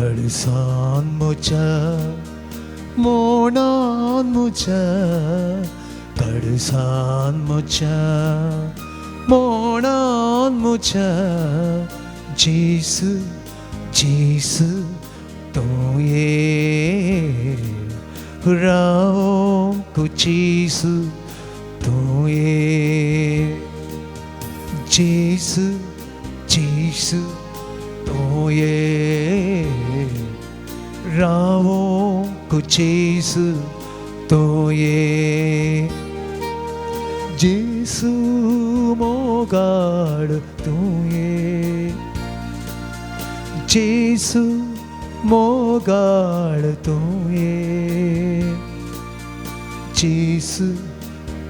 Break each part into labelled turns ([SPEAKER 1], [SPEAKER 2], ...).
[SPEAKER 1] काळजान म्हज्या मोणान म्हज्या काळजान म्हज्या मोणान म्हज्या जेजू जेजू तूं ये रावंक जेजू तूं ये जेजू जेजू तूं ये रावंक जेजू तूं ये जेजू मोगाळ तूं ये जेजू मोगाळ तूं ये जेजू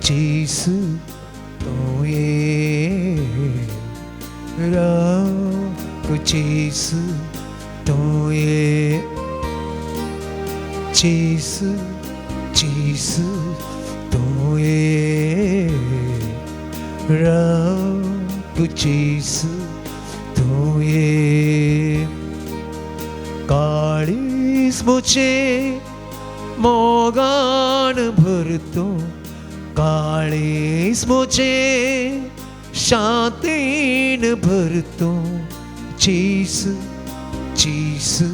[SPEAKER 1] जेजू तूं ये रावंक जेजू तूं ये जेजू जेजू तूं ये रावंक जेजू तूं ये काळीज म्हजें मोगान भरतो काळीज म्हजें शांतीन भरतो जेजू जेजू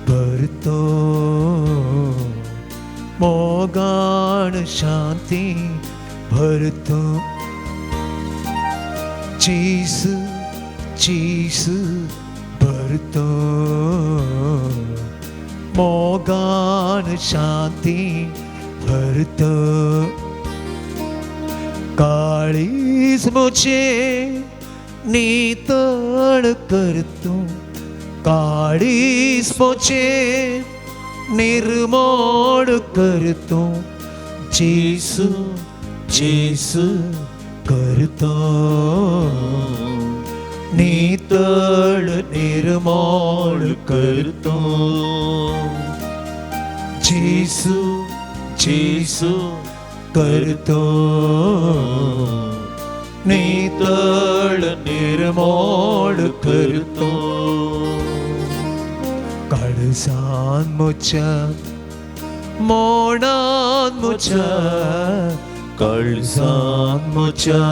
[SPEAKER 1] भरतो मोगान शांती भरतो जेजू जेजू भरतो मोगान शांती भरतो काळीज म्हजें नितळ करतो काळीज म्हजें निर्मळ करतो जेजू जेजू करतो नितळ निर्मळ करतो जेजू जेजू करतो नितळ निर्मळ करतो काळजान म्हज्या मोणान म्हज्या काळजान म्हज्या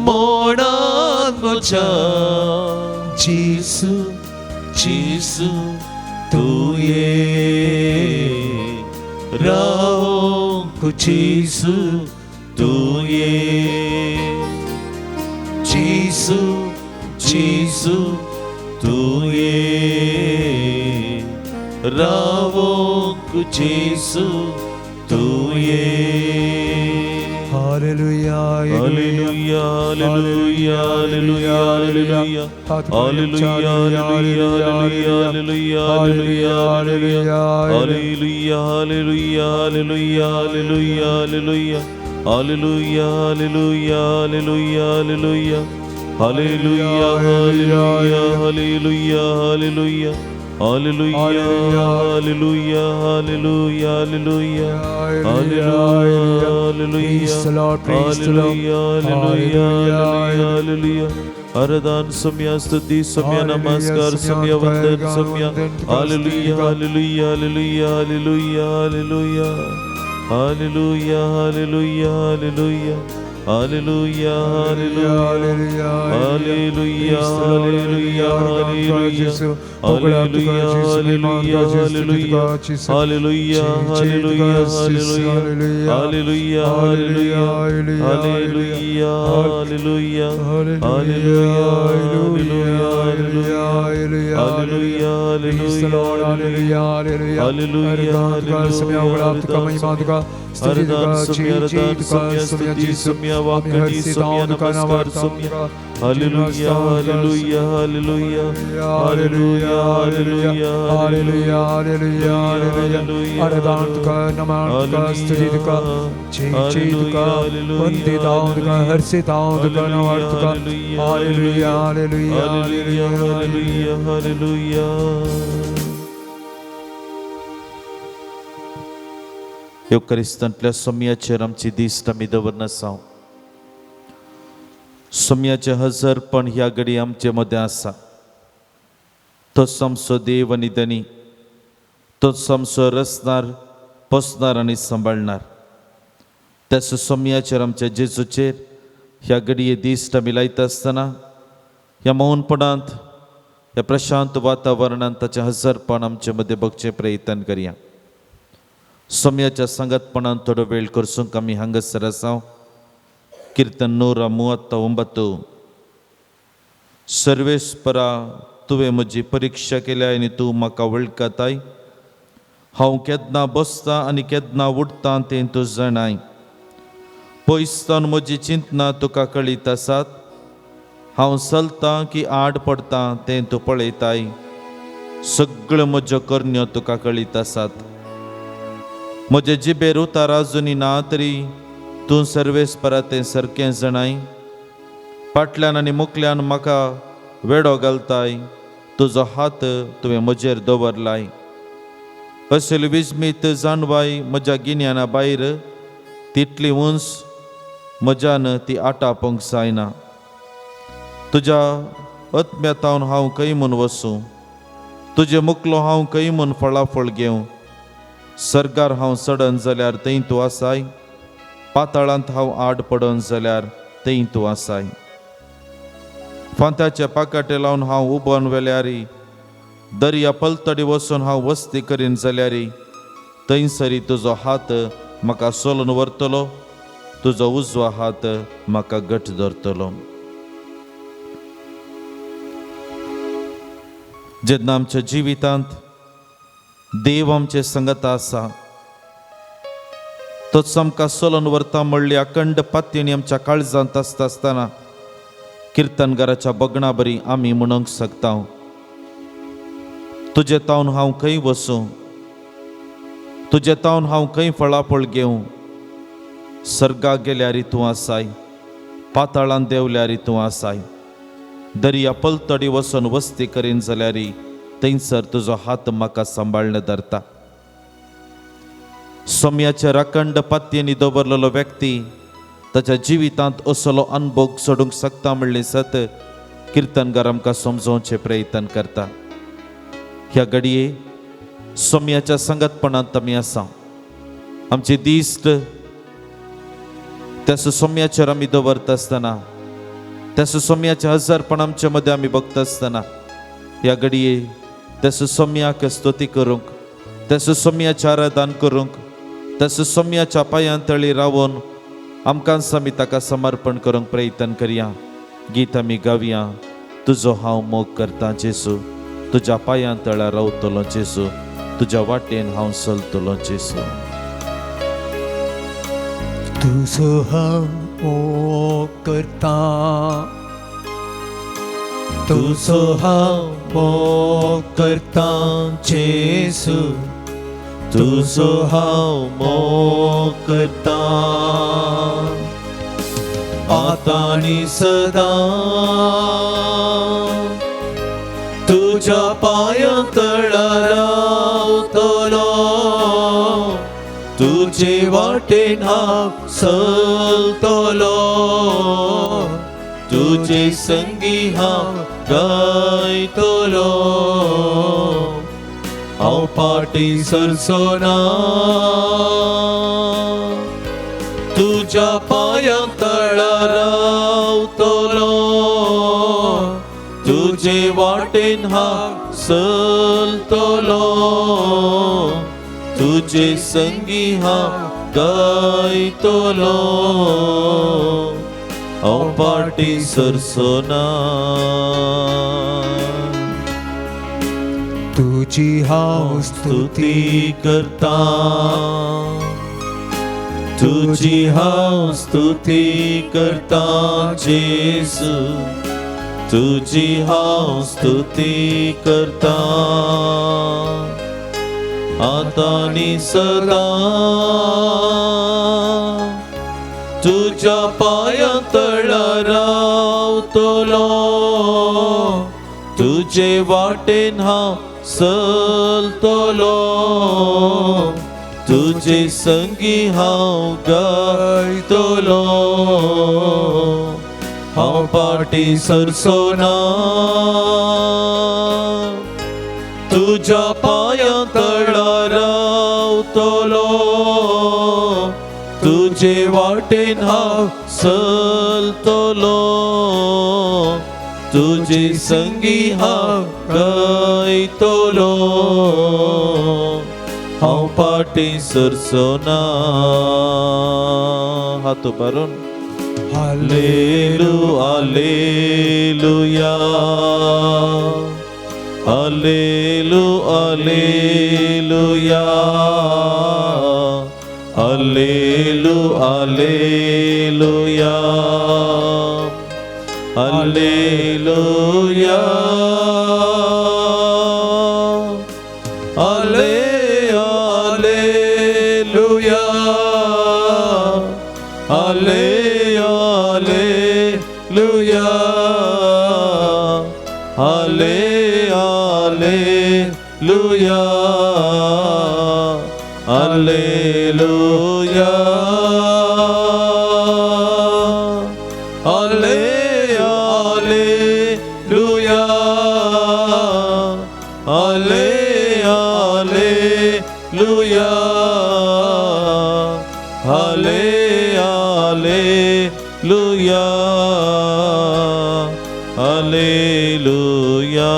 [SPEAKER 1] मोणान म्हज्या जेजू जेजू तूं ये रावंक जेजू तूं ये जेजू जेजू तूं ये रावंक जेजू तूं ये.
[SPEAKER 2] Hallelujah.
[SPEAKER 3] Hallelujah, hallelujah, hallelujah, hallelujah. Hallelujah, hallelujah, hallelujah, hallelujah, hallelujah. Hallelujah, hallelujah, hallelujah, hallelujah, hallelujah. Hallelujah, hallelujah, hallelujah, hallelujah. Hallelujah, hallelujah, hallelujah, hallelujah. Hallelujah, hallelujah, hallelujah, hallelujah. Hallelujah, hallelujah.
[SPEAKER 2] Praise the Lord, praise the Lord.
[SPEAKER 3] Hallelujah, hallelujah, hallelujah. आराधन सम्या स्तुति सम्या नमस्कार सम्या वंदन सम्या. Hallelujah, hallelujah, hallelujah, hallelujah, hallelujah. Hallelujah, hallelujah, hallelujah. Hallelujah, hallelujah. Hallelujah, hallelujah, hallelujah. Hallelujah, hallelujah, hallelujah. Hallelujah, hallelujah, hallelujah. Hallelujah, hallelujah. Hallelujah, hallelujah. Hallelujah, hallelujah, hallelujah. Hallelujah, hallelujah. आराधन सम्या आराधन सम्या स्तुति सम्या वाकडी सम्या नमस्कार सम्या. Hallelujah, hallelujah, hallelujah, hallelujah, hallelujah,
[SPEAKER 2] hallelujah, hallelujah, hallelujah. आराधन नमस्कार स्तुति तुका जय जय तुका वंदितां तुका हर्षितां तुका नमः तुका. Hallelujah, hallelujah,
[SPEAKER 3] hallelujah, hallelujah, hallelujah. येवकारिस्तांतल्या सोम्याचेर आमची दिश्ट आमी दवरना आसा. सोम्याचें हजरपण ह्या घडी आमचे मदें आसा. तोच आमचो देव आनी धनी, तोच आमचो रचणार, पोसणार आनी सांबाळणार. त्या सुसम्याचेर आमच्या जेजूचेर ह्या घडये दीस आमी लायता आसतना ह्या मौनपणांत, ह्या प्रशांत वातावरणांत ताचें हजरपण आमचे मदें बघचें प्रयत्न करया. सोम्याच्या सांगातपणान थोडो वेळ करसूंक आमी हांगासर आसा. किर्तन 139. सर्वेस्परा, तुवें म्हजी परिक्षा केल्या आनी तूं म्हाका वळखताय. हांव केन्ना बसतां आनी केन्ना उठतां तें तूं जाणाय. पयसतान म्हजी चिंतना तुका कळीत आसात. हांव चलतां की आड पडतां तें तूं पळयताय. सगळ्यो म्हज्यो करण्यो तुका कळीत आसात. म्हजे जिबेर उतार आजुनी ना तरी तूं सर्वेस्परा तें सारकें जाणाय. फाटल्यान आनी मुखल्यान म्हाका वेडो घालताय. तुजो हात तुवें म्हजेर दवरलाय. असली विस्मीत जाणवाय म्हज्या गिन्याना भायर, तितली उंच म्हज्यान ती आटापूंक जायना. तुज्या आत्म्यातावन हांव खंय म्हूण वसूं? तुजे मुखलो हांव खंय म्हूण फळाफळ घेवं? सर्गार हांव चडन जाल्यार थंय तूं आसाय. पाताळांत हांव आड पडन जाल्यार थंय तूं आसाय. फांत्याचे पाकाटे लावन हांव उबोन वेल्यारी, दर्या पलतडी वचून हांव वस्ती करीन जाल्यारी, थंयसरी तुजो हात म्हाका सोलून व्हरतलो, तुजो उजवो हात म्हाका घट धरतलो. जेन्ना आमच्या जिवितांत देव आमचे संगत आसा, तोच आमकां सोलून व्हरता म्हणली अखंड पातयेणी आमच्या काळजांत आसता आसतना किर्तनगाराच्या बगणा बरी आमी म्हणूंक शकता, तुजे तावन हांव खंय वसूं? तुजे तावन हांव खंय फळाफळ घेवं? सर्गाक गेल्यार तूं आसाय, पाताळांत देंवल्यार तूं आसाय. दर्या पलतडी वचून वस्ती करीन जाल्यार थंयसर तुजो हात म्हाका सांबाळ्ळ धरता. सोम्याच्या राखंड पातयेंनी दवरलेलो व्यक्ती ताच्या जिवितांत असलो अनभोग सोडूंक शकता म्हणलें सत किर्तनगार आमकां समजोवचें प्रयत्न करता. ह्या घडये सोम्याच्या संगतपणांत आमी आसा. आमची दिश्ट त्या सुसम्याचेर आमी दवरता आसतना, त्या सुसम्याचें हजारपण आमचे मदें आमी बघता आसतना ह्या घडये त्या सुसम्याक स्तुती करूंक, त्या सुसम्याचें आराधन करूंक, त्या सुसम्याच्या पांयां तळी रावन आमकां आमी ताका समर्पण करूंक प्रयत्न करया. गीत आमी गावया. तुजो हांव मोग करता जेजू, तुज्या पांयां तळा रावतलो जेजू, तुज्या वाटेन हांव चलतलो जेजू.
[SPEAKER 2] तुजो हांव मोग करता,
[SPEAKER 1] तुजो हांव मोग करता जेजू, तुजो हांव मोग करता आतां आनी सदां. तुज्या पांयां तळा रावतलो, तुजे वाटेन हांव चलतलो, तुजे संगी हांव गायतलो. हांव फाटीं सरचो ना, तुज्या पांयां तळा रावतलो, तुजे वाटेन हांव चलतलो, तुजे संगी हांव गायतलो. हांव फाटीं सरचो ना.
[SPEAKER 2] तुजी हांव
[SPEAKER 1] स्तुती करता, तुजी हांव स्तुती करता जेजू, तुजी हांव स्तुती करता आतां आनी सदां. तुज्या पांयां तळा रावतलो, तुजे वाटेन हांव चलतलो, तुजे संगी हांव गायतलो. हांव फाटीं सरचो ना, तुज्या पांयां तळा रावतलो, तुजे वाटेन हांव चलतलो, तुजे संगी हांव गायतलो, हांव फाटीं सरचो ना. हात उबारून हालेलू हालेलुया, हालेलू हालेलुया, हालेलू हालेलुया, हालेलुया, हाले हालेलुया, हाले हालेलुया, हाले हालेलुया, हालेलुया, हाले हालेलुया, हाले हालेलुया, हाले हालेलुया, हालेलुया.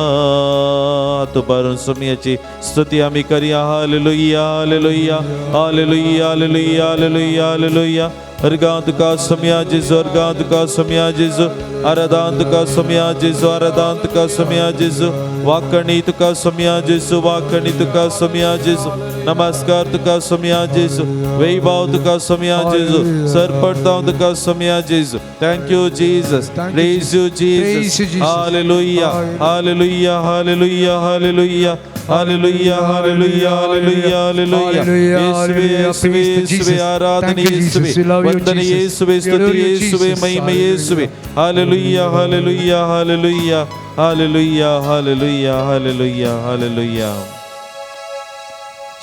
[SPEAKER 1] तुबारून सोमयाची स्तुती आमी करया. हालेलुया हालेलुया हालेलुया हालेलुया हालेलुया हालेलुया. अर्गां तुका सोमया जेजू, अर्गां तुका सोमया जेजू, आराधां तुका सोमया जेजू, आराधां तुका सोमया जेजू, वाकणी तुका सोमया जेजू, वाकणी तुका सोमया जेजू, नमस्कार तुका सोमया जेजू, वैभव तुका सोमया जेजू, सरपडताव तुका सोमया जेजू. Thank you Jesus, praise you Jesus. Hallelujah hallelujah hallelujah hallelujah hallelujah hallelujah hallelujah hallelujah. येसुवे येसुवे येसुवे आराधना येसुवे, वंदन येसुवे, स्तुती येसुवे, महिमा येसुवे. हालेलुया हालेलुया हालेलुया हालेलुया हालेलुया हालेलुया हालेलुया.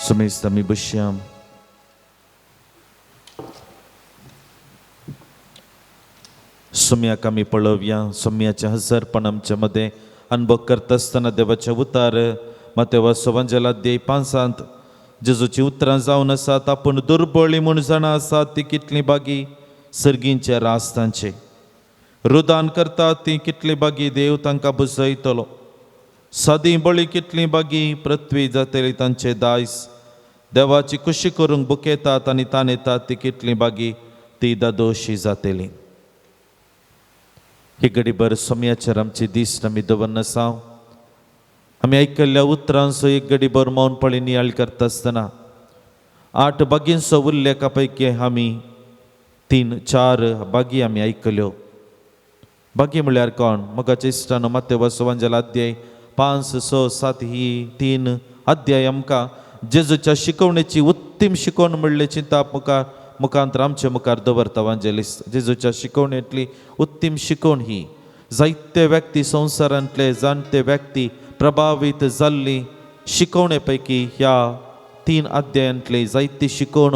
[SPEAKER 1] सुमेस्त आमी बसया. सुम्याक आमी पळोवया. सुम्याचें हजरपण आमचे मदें अनुभव करता आसतना देवाचें उतार मातेवा सवंजला अध्याय 5 जेजूची उतरां जावन आसात. आपूण दुर्बळी म्हूण जाणा आसात ती कितली बागी सर्गींच्या रास्तांचे रुदान करतात ती कितली बागी देव तांकां बुजयतलो. सादी बळी कितली बागी पृथ्वी जातली तांचे दायज देवाची खुशी करूंक बुकेतात आनी ताणेतात ती कितली बागी ती दादोशी जातली. ही घडीभर सोम्याचेर आमची दीस आमी दवरना साव. आमी आयकल्ल्या उतरांचो एक घडीभर मौनपणी नियाळ करता आसतना 8 बागींचो उल्लेखा पैकी आमी 3-4 बागी आमी आयकल्यो. बागी म्हळ्यार कोण? मोगाच्या इश्टानो, मातेव सुवांजल अध्याय 5, 6, 7 ही 3 अध्याय आमकां जेजूच्या शिकवणेची उत्तीम शिकवण म्हणले चिंताप मुखार मुखांतर आमचे मुखार दवरता वांजेलिस्त. जेजूच्या शिकवणेंतली उत्तीम शिकवण ही जायते व्यक्ती संवसारांतले जाणते व्यक्ती प्रभावीत जाल्ली शिकवणे पैकी ह्या 3 अध्यायांतली जायती शिकवण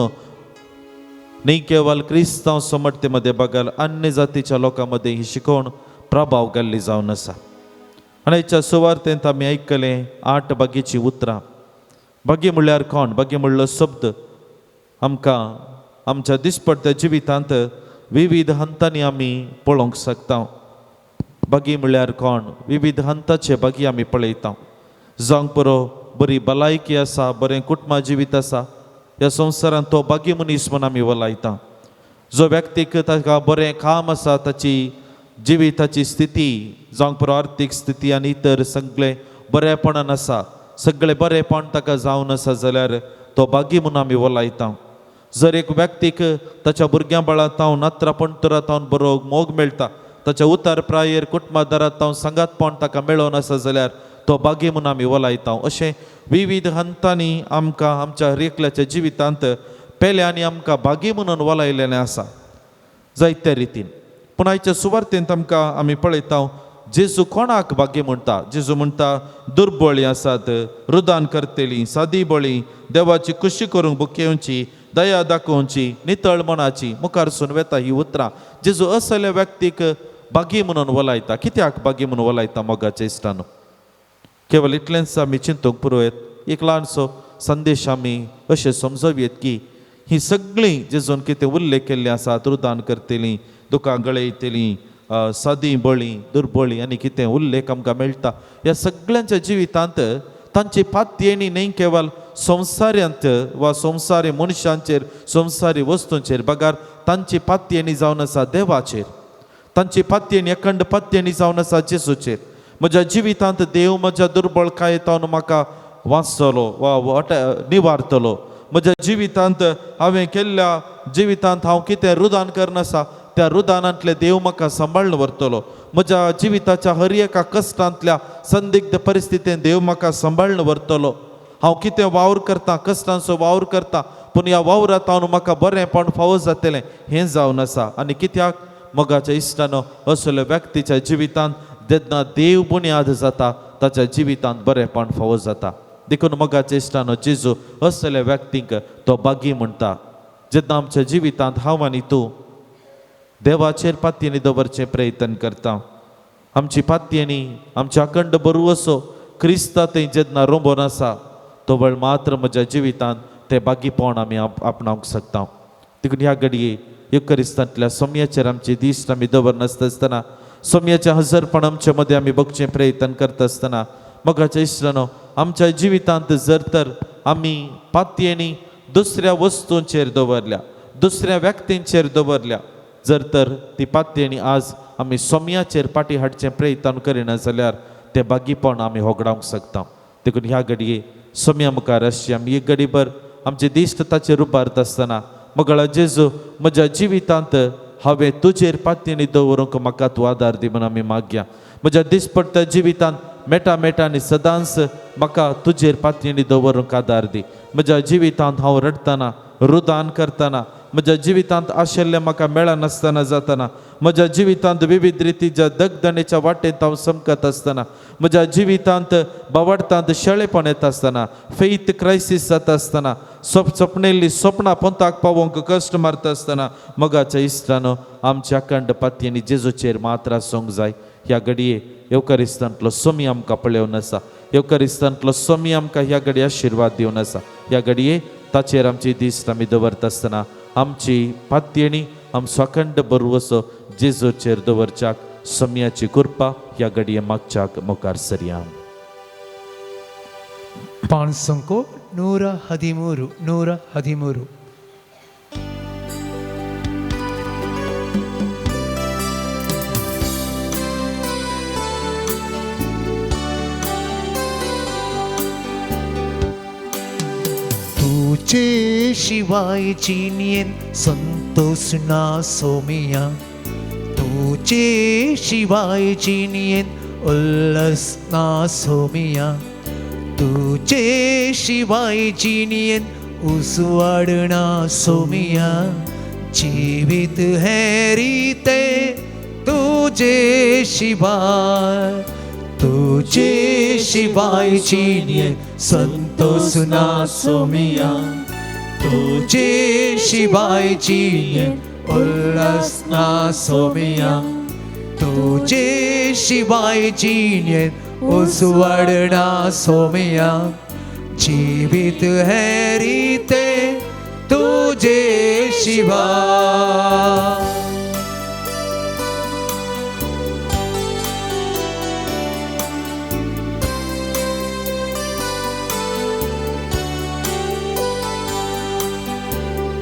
[SPEAKER 1] न्ही केवळ क्रिस्तांव समर्ते मदें बगल अन्य जातीच्या लोकां मदें ही शिकवण प्रभाव घाल्ली जावन आसा. आनी हेच्या सुवार्थेंत आमी आयकलें 8 बागेचीं उतरां. बागे म्हणल्यार कोण? बागे म्हणलो शब्द आमकां आमच्या दिसपडत्या जिवितांत विविध हंतांनी आमी पळोवंक शकता. बागी म्हणल्यार कोण? विविध हंताचे बागी आमी पळयता. जावंक पुरो बरी भलायकी आसा, बरें कुटुंबा जिवीत आसा, ह्या संवसारांत तो बागी मनीस म्हूण आमी वलायता. जो व्यक्तीक ताका बरें काम आसा, ताची जिविताची स्थिती जावंक पुरो आर्थीक स्थिती आनी इतर सगळें बरेपणान आसा, सगळें बरेपण ताका जावन आसा जाल्यार तो बागी म्हूण आमी वलायता. जर एक व्यक्तीक ताच्या भुरग्यां बाळां तावन नात्रां पणतुरां तावन बरो मोग मेळटा, ताच्या उतार प्रायेर कुटुंबादारां तावन सांगातपण ताका मेळोवन आसा जाल्यार तो बागी म्हूण आमी वलायता. अशें विविध हंतांनी आमकां आमच्या हर एकल्याच्या जिवितांत पेल्यांनी आमकां बागी म्हणून वलायलेलें आसा जायत्या रितीन. पूण आयच्या सुवार्थेंत आमकां आमी पळयता जेजू कोणाक बागी म्हणटा. जेजू म्हणटा दुर्बळी आसात, रुदान करतली, सादी बळी, देवाची खुशी करूंक बुकेवची, दया दाखोवची, नितळ मनाची मुखार सून वेता ही उतरां. जेजू असल्या व्यक्तीक बागी म्हणून वलायता. कित्याक बागी म्हणून वलायता मोगाच्या इश्टानो? केवळ इतलेंच आमी चिंतूंक पुरो एक ल्हानसो संदेश आमी अशें समजोवयेत की ही सगळीं जेजून कितें उल्लेख केल्ले आसात, रुदान करतलीं, दुकां गळयतलीं, सादी बळी दुर्बळी आनी कितें उल्लेख आमकां मेळटा, ह्या सगळ्यांच्या जिवितांत तांची पातयेणी न्हय केवल संवसारांत वा संवसारी मनशांचेर, संवसारी वस्तूंचेर, बगार तांची पातयेणी जावन आसा देवाचेर, तांची पातयेणी अखंड पातयेणी जावन आसा जेजूचेर. म्हज्या जिवितांत देव म्हज्या दुर्बळकायेंत म्हाका वाचतलो वा निवारतलो. म्हज्या जिवितांत हांवें केल्ल्या जिवितांत हांव कितें रुदान करनासा त्या रुदानांतले देव म्हाका सांबाळून व्हरतलो. म्हज्या जिविताच्या हर एका कश्टांतल्या संदिग्ध परिस्थितीन देव म्हाका सांबाळून व्हरतलो. हांव कितें वावर करता, कश्टांचो वावर करता, पूण ह्या वावरांत म्हाका बरेंपण फावो जातलें हें जावन आसा. आनी कित्याक मोगाच्या इश्टानो, असल्या व्यक्तीच्या जिवितांत जेन्ना देव बुन्याद जाता ताच्या जिवितांत बरेंपण फावो जाता. देखून मोगाच्या इश्टानो, जेजू असल्या व्यक्तींक तो बागी म्हणटा. जेन्ना आमच्या जिवितांत हांव आनी तूं देवाचेर पातयेनी दवरचें प्रयत्न करता, आमची पातयेनी आमच्या अखंड बरवसो क्रिस्ता थंय जेन्ना रोंबोन आसा तो वेळ मात्र म्हज्या जिवितांत ते बागीपण आमी आपणावंक शकता. देखून ह्या घडये युकरिस्तांतल्या सोम्याचेर आमची दिश्ट आमी दवरनासता आसतना, सोम्याचें हजरपण आमचे मदें आमी बगचें प्रयत्न करता आसतना, मोगाच्या इश्टानो, आमच्या जिवितांत जर तर आमी पातयेनी दुसऱ्या वस्तूंचेर दवरल्या, दुसऱ्या व्यक्तींचेर दवरल्या, जर तर ती पातयेणी आज आमी सोम्याचेर पाटी हाडचें प्रयत्न करिना जाल्यार तें बागीपण आमी होगडावंक शकता. देखून ह्या घडये सोम्या मुखार आसची आमी एक घडीभर आमची दिश्ट ताचेर उबारता आसतना, मगळा जेजू, म्हज्या जिवितांत हांवें तुजेर पातयेणी दवरूंक म्हाका तूं आदार दी म्हूण आमी मागया. म्हज्या दिसपडट्या जिवितांत मेटा मेटा आनी सदांच म्हाका तुजेर पातयेणी दवरूंक आदार दी. म्हज्या जिवितांत हांव रडटना, रुदान करतना, म्हज्या जिवितांत आशिल्लें म्हाका मेळनासतना जातना, म्हज्या जिवितांत विविध रितीच्या दगदणेच्या वाटेंत हांव समकत आसतना, म्हज्या जिवितांत बावडतांत शेळेपण येता आसतना, फेथ क्रायसीस जाता आसतना, सपनेल्ली सपनां पंताक पावोवंक कश्ट मारता आसतना, मोगाच्या इश्टानो, आमच्या अखंड पातयेनी जेजूचेर मात्र आसूंक जाय. ह्या घडये येवकारिस्तांतलो सोमी आमकां पळोवन आसा, येवकारिस्तांतलो सोमी आमकां ह्या घडये आशिर्वाद दिवन आसा. ह्या घडये ताचेर आमची दिश्ट आमी दवरता आसतना आमची पातयेणी आमचो अखंड बरवसो जेजूचेर दवरच्याक सोम्याची कृपा ह्या घडये मागच्याक मुखार सरया.
[SPEAKER 2] 5 113 113. तुझे शिवाय जिणेन संतोष ना सोमिया, तुझे शिवाय जिणेन उल्हास ना सोमिया, तुझे शिवाय जिणेन उसवाड ना सोमिया, जीवित है रीते तुझे शिवाय, तुझे शिवाय जिणेन संतोष ना सोमिया, तुझे शिवाय जिणेन उल्हास ना सोमिया, तुझे शिवाय जिणेन उसवाड ना सोमिया, जीवित है रीते तुझे शिवाय.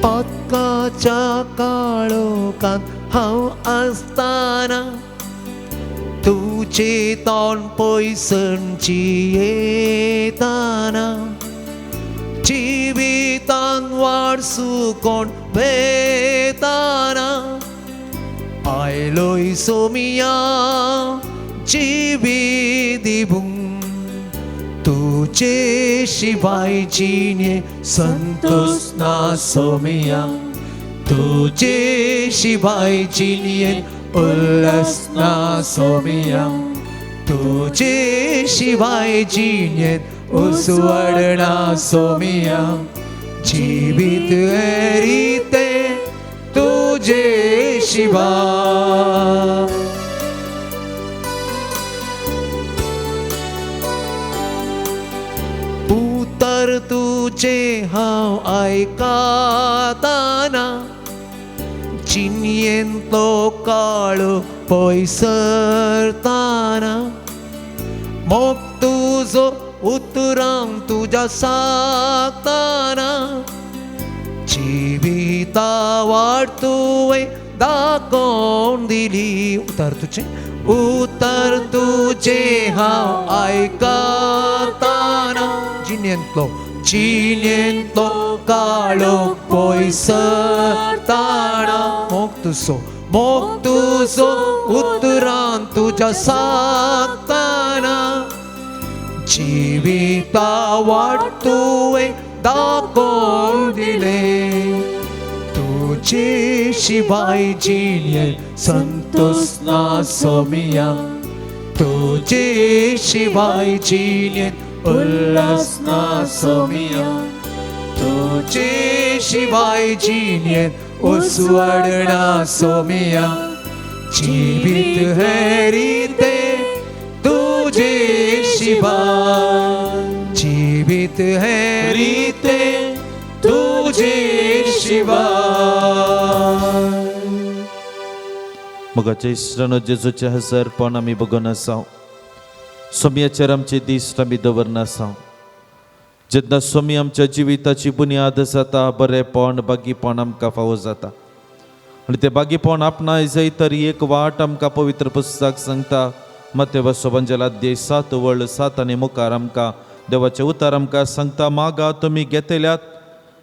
[SPEAKER 2] पक्काच्या काळोखांत हांव आसतना तुजे तोंड पयसणची येताना, जिवितान वाड सुकोण वेताना, आयलोय सोमिया जिवीत दिवूंक, तुझे शिवाय जिणे संतोष ना सोमिया, तुझे शिवाय जिणे उल्हास ना सोमिया, तुझे शिवाय जिणे उसवड ना सोमिया, जीवित रीते तुझे शिवाय. आयकताना जिणयेंतलो काळो पयसरताना मोग तुजो उतरां तुज्या सागताना जिविता वाट तुवें दाखोवन दिली उतर तुजें उतर तुजें हांव आयकताना जिणेंतलो जिणेंतलो काळो पयसरताना मोग तुजो उतरां तुज्या सागताना जिविता वाट तुवें दाखोवन दिलें तुजे शिवाय जिणेंत संतोष ना सोमिया तुजे शिवाय जिणेंत उल्हास ना सोमिया तुजे शिवाय जिणेंत उजवाड ना सोमिया जिवीत हें रितें तुजे शिवाय जिवीत हें रितें तुजे शिवाय.
[SPEAKER 1] मोगाच्या इश्टानो, जेजूचे हजरपण आमी बगोन आसा. सोमयाचेर आमचे दीस आमी दवरन आसा. जेन्ना सोमी आमच्या जिविताची बुन्याद जाता, बरेंपण बागीपण आमकां फावो जाता आनी तें बागीपण आपणाय जाय तर एक वाट आमकां पवित्र पुस्तक सांगता. मत्तेव सोबंजल अध्याय 7 वळ 7 आनी मुखार आमकां देवाचें उतर आमकां सांगता, मागा तुमी घेतल्यात,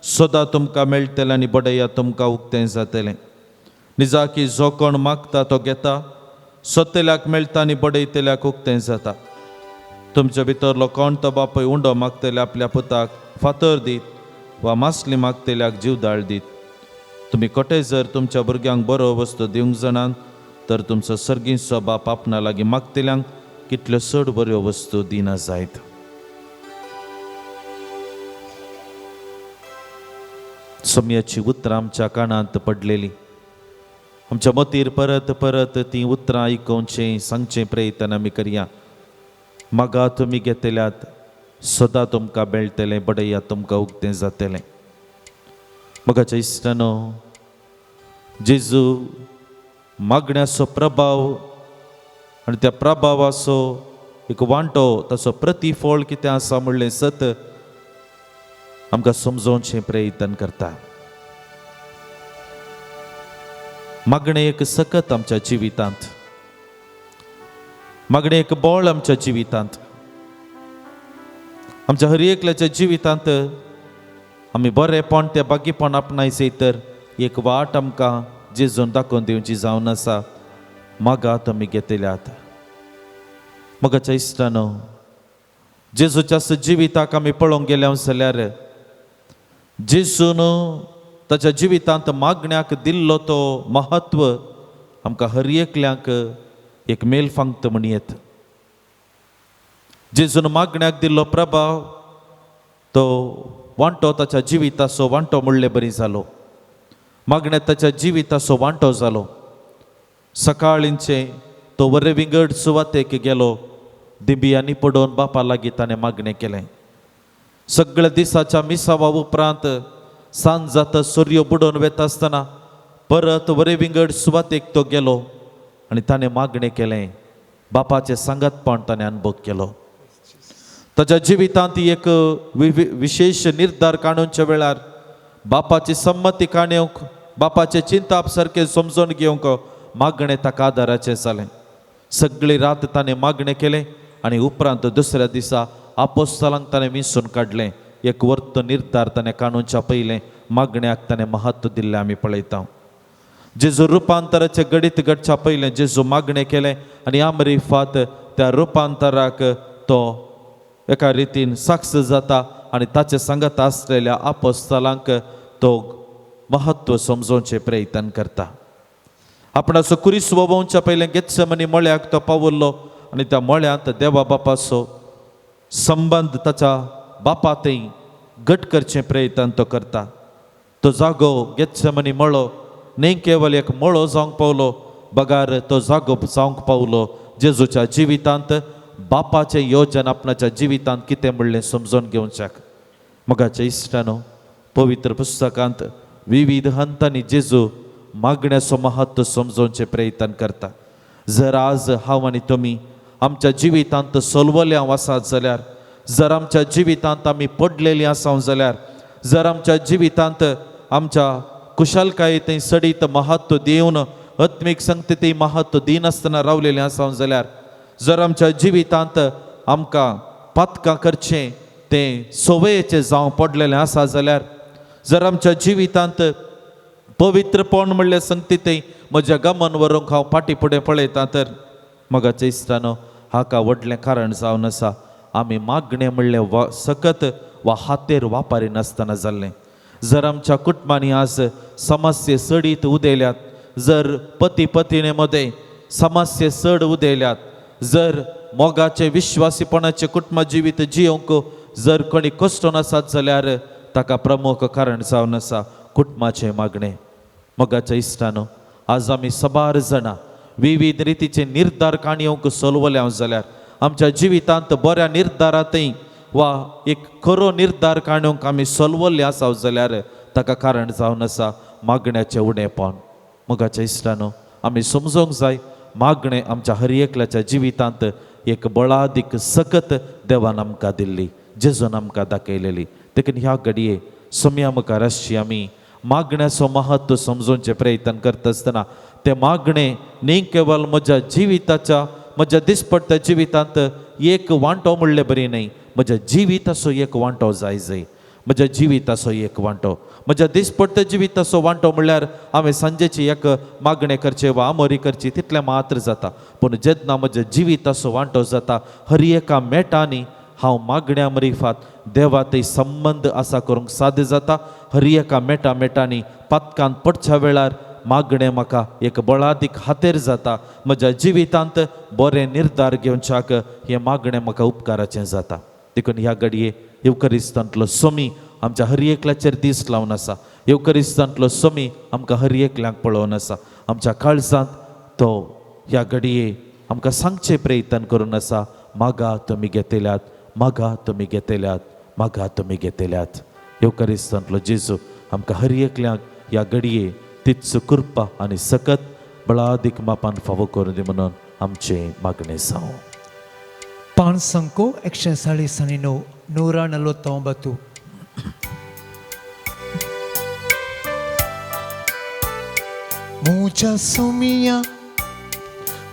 [SPEAKER 1] सदां तुमकां मेळटलें आनी बडया तुमकां उक्तें जातलें. निजाकी जो कोण मागता तो घेता, सोदतल्याक मेळटा आनी बडयतल्याक उक्तें जाता. तुमच्या भितरलो कोण तो बापूय उंडो मागतले आपल्या पुताक फातर दीत वा मासली मागतल्याक जीवदाळ दीत. तुमी कोटे जर तुमच्या भुरग्यांक बरो वस्तू दिवंक जाणात तर तुमचो सर्गीचो बाप आपणा लागीं मागतल्यांक कितल्यो चड बऱ्यो वस्तू दिना जायत. सोमयाची उतरां आमच्या कानांत पडलेली, आमच्या मतीर परत परत तीं उतरां आयकोवचें सांगचें प्रयत्न आमी करया. मागा तुमी घेतल्यात, सदां तुमकां मेळटलें, बडया तुमकां उक्तें जातलें. मोगाच्या इश्टानो, जेजू मागण्याचो प्रभाव आनी त्या प्रभावाचो एक वांटो, ताचो प्रतिफळ कितें आसा म्हणलें सत आमकां समजोवचें प्रयत्न करता. मागणें एक सकत आमच्या जिवितांत, मागणें एक बळ आमच्या जिवितांत. आमच्या हर एकल्याच्या जिवितांत आमी बरेंपण तें बागीपण आपणायचें तर एक वाट आमकां जेजून दाखोवन दिवची जावन आसा, मागा तुमी घेतल्यात. मोगाच्या इश्टानो, जेजूच्या जिविताक आमी पळोवंक गेल्या जाल्यार जेजून ताच्या जिवितांत मागण्याक दिल्लो तो महत्व आमकां हर एकल्याक एक मेल फांगत म्हणयेत. जेजून मागण्याक दिल्लो प्रभाव तो वांटो ताच्या जिविताचो वांटो म्हणले बरी जालो. मागण्यात ताच्या जिविताचो वांटो जालो. सकाळींचे तो वरे विंगड सुवातेक गेलो, दिंबियांनी पडोवन बापा लागीं ताणें मागणें केलें. सगळ्या दिसाच्या मिसावा उपरांत सांज जाता सूर्य बुडोवन वेता आसतना परत वरे विंगड सुवातेक तो गेलो आनी ताणें मागणें केलें. बापाचें सांगातपण ताणें अनुभव केलो. ताच्या जिवितांत एक विशेश निर्धार काडूनच्या वेळार बापाची संमती काणेवंक, बापाचें चिंताप सारकें समजून घेवंक मागणें ताका आदाराचें जालें. सगळी रात ताणें मागणें केलें आनी उपरांत दुसऱ्या दिसा आपोस्तलांक ताणें विंचून काडलें. एक वर्त निर्धार ताणें काणूनच्या पयलें मागण्याक ताणें महत्व दिल्लें आमी पळयता. जेजू रुपांतराचें गणीत घडच्या पयलें जेजू मागणें केलें आनी आमरिफात त्या रुपांतराक तो एका रितीन साक्ष जाता आनी ताचे सांगात आसलेल्या आपोस्तलांक तो महत्व समजोवचें प्रयत्न करता. आपणाचो कुरीस वोवच्या पयलें गेत्सेमनी मळ्याक तो पावल्लो आनी त्या मळ्यांत देवा बापाचो संबंद ताच्या बापा थंय घट करचें प्रयत्न तो करता. तो जागो गेत्सेमनी मळो न्ही केवल एक मळो जावंक पावलो, बगार तो जागो जावंक पावलो जेजूच्या जिवितांत बापाचें योजन आपणाच्या जिवितांत कितें म्हणलें समजून घेवच्याक. मोगाच्या इश्टानो, पवित्र पुस्तकांत विविध हंतांनी जेजू मागण्याचो महत्व समजोवचें प्रयत्न करता. जर आज हांव आनी तुमी आमच्या जिवितांत सोलवले हांव आसात जाल्यार, जर आमच्या जिवितांत आमी पडलेली आसा जाल्यार, जर आमच्या जिवितांत आमच्या कुशलकायेंत सडीत महत्व दिवन आत्मीक संगतीत महत्व दिनासतना रावलेलें आसा जाल्यार, जर आमच्या जिवितांत आमकां पातकां करचें तें संवयेचें जावं पडलेलें आसा जाल्यार, जर आमच्या जिवितांत पवित्रपण म्हणल्यार संगतीत म्हज्या गमन व्हरूंक हांव फाटीं फुडें पळयतां तर मगाच्या इश्टानो हाका व्हडलें कारण जावन आसा आमी मागणें म्हणलें वा सकत वा हातेर वापरिनासतना जाल्लें. जर आमच्या कुटुंबांनी आज समस्ये चडीत उदयल्यात, जर पती पत्नी मदें समस्ये चड उदयल्यात, जर मोगाचें विश्वासीपणाचें कुटुंब जिवीत जियोंक जर कोणी कश्ट नासत जाल्यार ताका प्रमुख कारण जावन आसा कुटुंबाचें मागणें. मोगाच्या इश्टानो आज आमी सबार जाणां विविध रितीचे निर्धार काणयोंक सोलवले हांव जाल्यार आमच्या जिवितांत बऱ्या निर्धारांतय वा एक खरो निर्धार काणूंक आमी सोलवल्ले आसा जाल्यार ताका कारण जावन आसा मागण्याचें उणेपण. मोगाच्या इश्टानो आमी समजोंक जाय मागणें आमच्या हर एकल्याच्या जिवितांत एक बळादीक सकत देवान आमकां दिल्ली, जेजून आमकां दाखयलेली. देखून ह्या घडये सोम्या मुखार आसची आमी मागण्याचो महत्व समजोवचें प्रयत्न करता आसतना तें मागणें न्ही केवल म्हज्या जिविताच्या म्हज्या दिसपट्ट्या जिवितांत एक वांटो म्हणलें बरी न्हय, म्हज्या जिविताचो एक वांटो जाय जाय, म्हज्या जिविताचो एक वांटो, म्हज्या दिसपट्ट्या जिविताचो वांटो म्हणल्यार हांवें सांजेची एक मागणें करचें वा आमोरी करची तितलें मात्र जाता. पूण जेन्ना म्हज्या जिविताचो वांटो जाता हर एका मेटांनी हांव मागण्या मरिफात देवा ते संबंद आसा करूंक साध्य जाता. हर एका मेटा मेटांनी पातकान पडच्या वेळार मागणें म्हाका एक बळादीक हातेर जाता. म्हज्या जिवितांत बरें निर्धार घेवच्याक हें मागणें म्हाका उपकाराचें जाता. देखून ह्या घडये येवकरिस्तांतलो सोमी आमच्या हर एकल्याचेर दीस लावन आसा. येवकरिस्तांतलो सोमी आमकां हर एकल्याक पळोवन आसा. आमच्या काळजांत तो ह्या घडये आमकां सांगचें प्रयत्न करून आसा, मागा तुमी घेतल्यात, मागा तुमी घेतल्यात, मागा तुमी घेतल्यात. येवकरिस्तांतलो जेजू आमकां हर एकल्याक ह्या घडये तीच कृपा आनी सकत बळादीक मापान फावो करून दी म्हणून आमचें मागणें जावं.
[SPEAKER 2] 5 149 149. मुझा सुमिया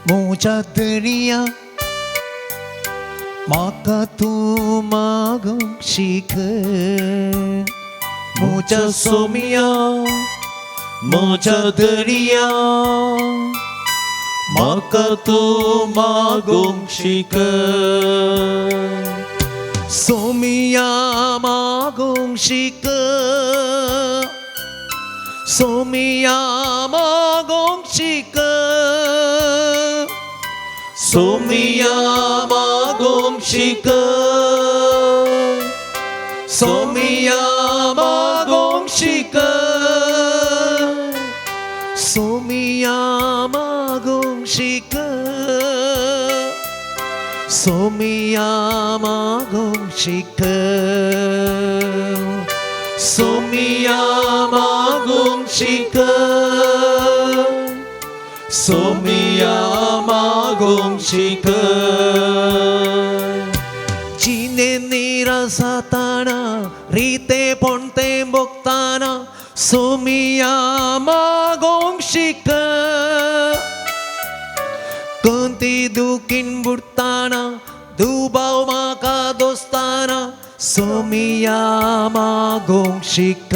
[SPEAKER 2] मुझा दरिया म्हाका तूं मागूंक शीक. मुझा सुमिया
[SPEAKER 1] मुझा दरिया म्हाका तूं मागूंक शीक.
[SPEAKER 2] सोमिया मागूंक शीक, सोमिया मागूंक शीक,
[SPEAKER 1] सोमिया मागूंक शीक,
[SPEAKER 2] सोमिया मागूंक शीक, सोमिया मागूंक शीक, सोमिया मागूंक शीक,
[SPEAKER 1] सोमिया मागूंक शीक, सोमिया मागूंक शीक.
[SPEAKER 2] जिने निरासाताना रीते पोणते बोगताना सोमिया मागूंक शीक. कंती दुखीन बुडताना दुबाव म्हाका दोस्ताना सोमिया मागूंक शीक.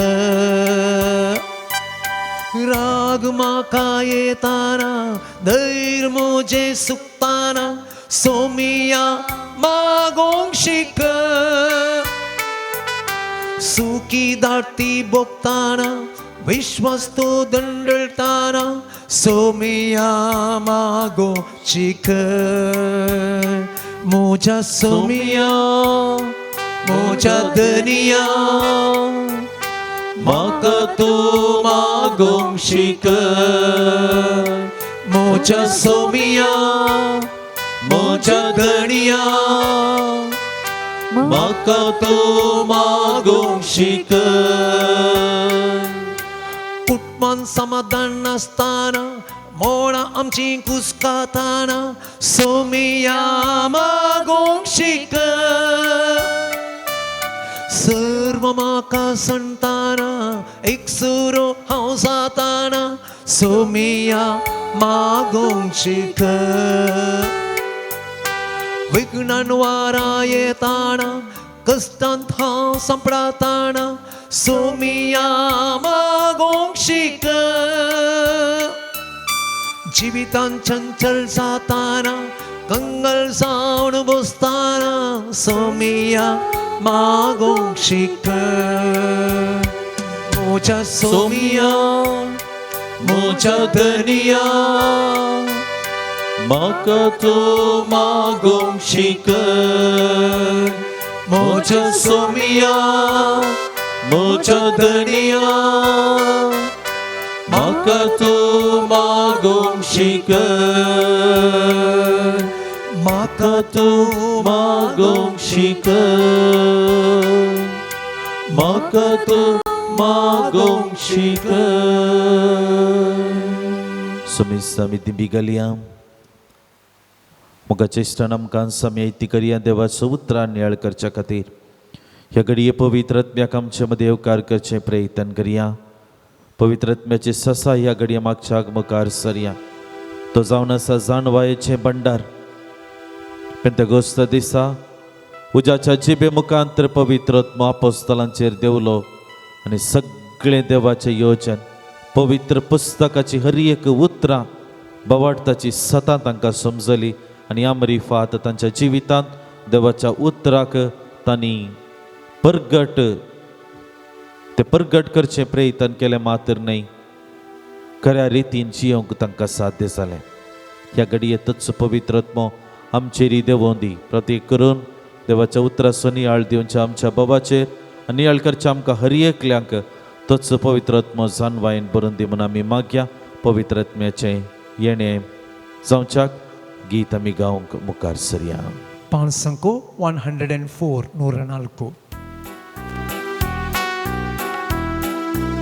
[SPEAKER 2] राग म्हाका येताना धैर्य म्हजें सुकताना सोमिया मागूंक शीक. सुकी दाटी बोगताना विश्वास तो दंडळताना सोमिया मागूंक शीक. मुझा सोमिया मुझा दरिया
[SPEAKER 1] म्हाका तूं मागूंक शीक.
[SPEAKER 2] मुझा सोमिया
[SPEAKER 1] म्हज्या धणया म्हाका तूं मागूंक शीक.
[SPEAKER 4] मन समाधान नासतना मोळां आमची कुसकाताना सोमिया मागोंक शिक सर्व म्हाका संताना एकसुरो हांव जाताना सोमिया मागोंक शिक विघ्नान वारा येताना कश्टांत हांव सांपडताना सोमिया मागोंक शिक जिवितान चंचल जाताना कंगल जावन बसताना सोमिया मागोंक शिक म्हज्या सोमिया म्हज्या धनिया
[SPEAKER 1] म्हाका तूं मागोंक शिकय म्हज्या सोमिया म्हज्या धनिया म्हाका तूं मागोंक शिकय म्हाका तूं मागोंक शिकय म्हाका तूं मागोंक शिकय. सुमिस आमी दिंबी घालया. मोगाच्या इश्टान आमकां आमी करया देवाचो उतरां नियाळ करच्या खातीर ह्या घडये पवित्र आत्म्याक आमचे मदें येवकार करचें प्रयत्न करया. पवित्र आत्म्याचे ससा ह्या घडये मागच्या मुखार सरया. तो जावन आसा जाणवायेचें भंडार. पेंतेकोस्त दिसा उज्याच्या जिबे मुखांतर पवित्र आत्मो आपोस्तलांचेर देंवलो आनी सगळें देवाचें योजन पवित्र पुस्तकाची हर एक उतरां बवाडताची सतां तांकां समजली आनी आमरिफात तांच्या जिवितांत देवाच्या उतराक तांणी परगट ते परगट करचें प्रयत्न केलें मात्र न्हय खऱ्या रितीन जियोंक तांकां साध्य जालें. ह्या घडये तच पवित्र आत्मो आमचेर देंवोन दी. प्रतीक करून देवाच्या उतराचो नियाळ दिवच्या आमच्या बाबाचेर आनी नियाळ करच्या आमकां हर एकल्यांक तोच पवित्र आत्मो जाणवायेन भरून दी म्हूण आमी मागया. पवित्र आत्म्याचें येणें जावच्याक गीत आमी गावंक मुखार सरया.
[SPEAKER 2] 5 104 104.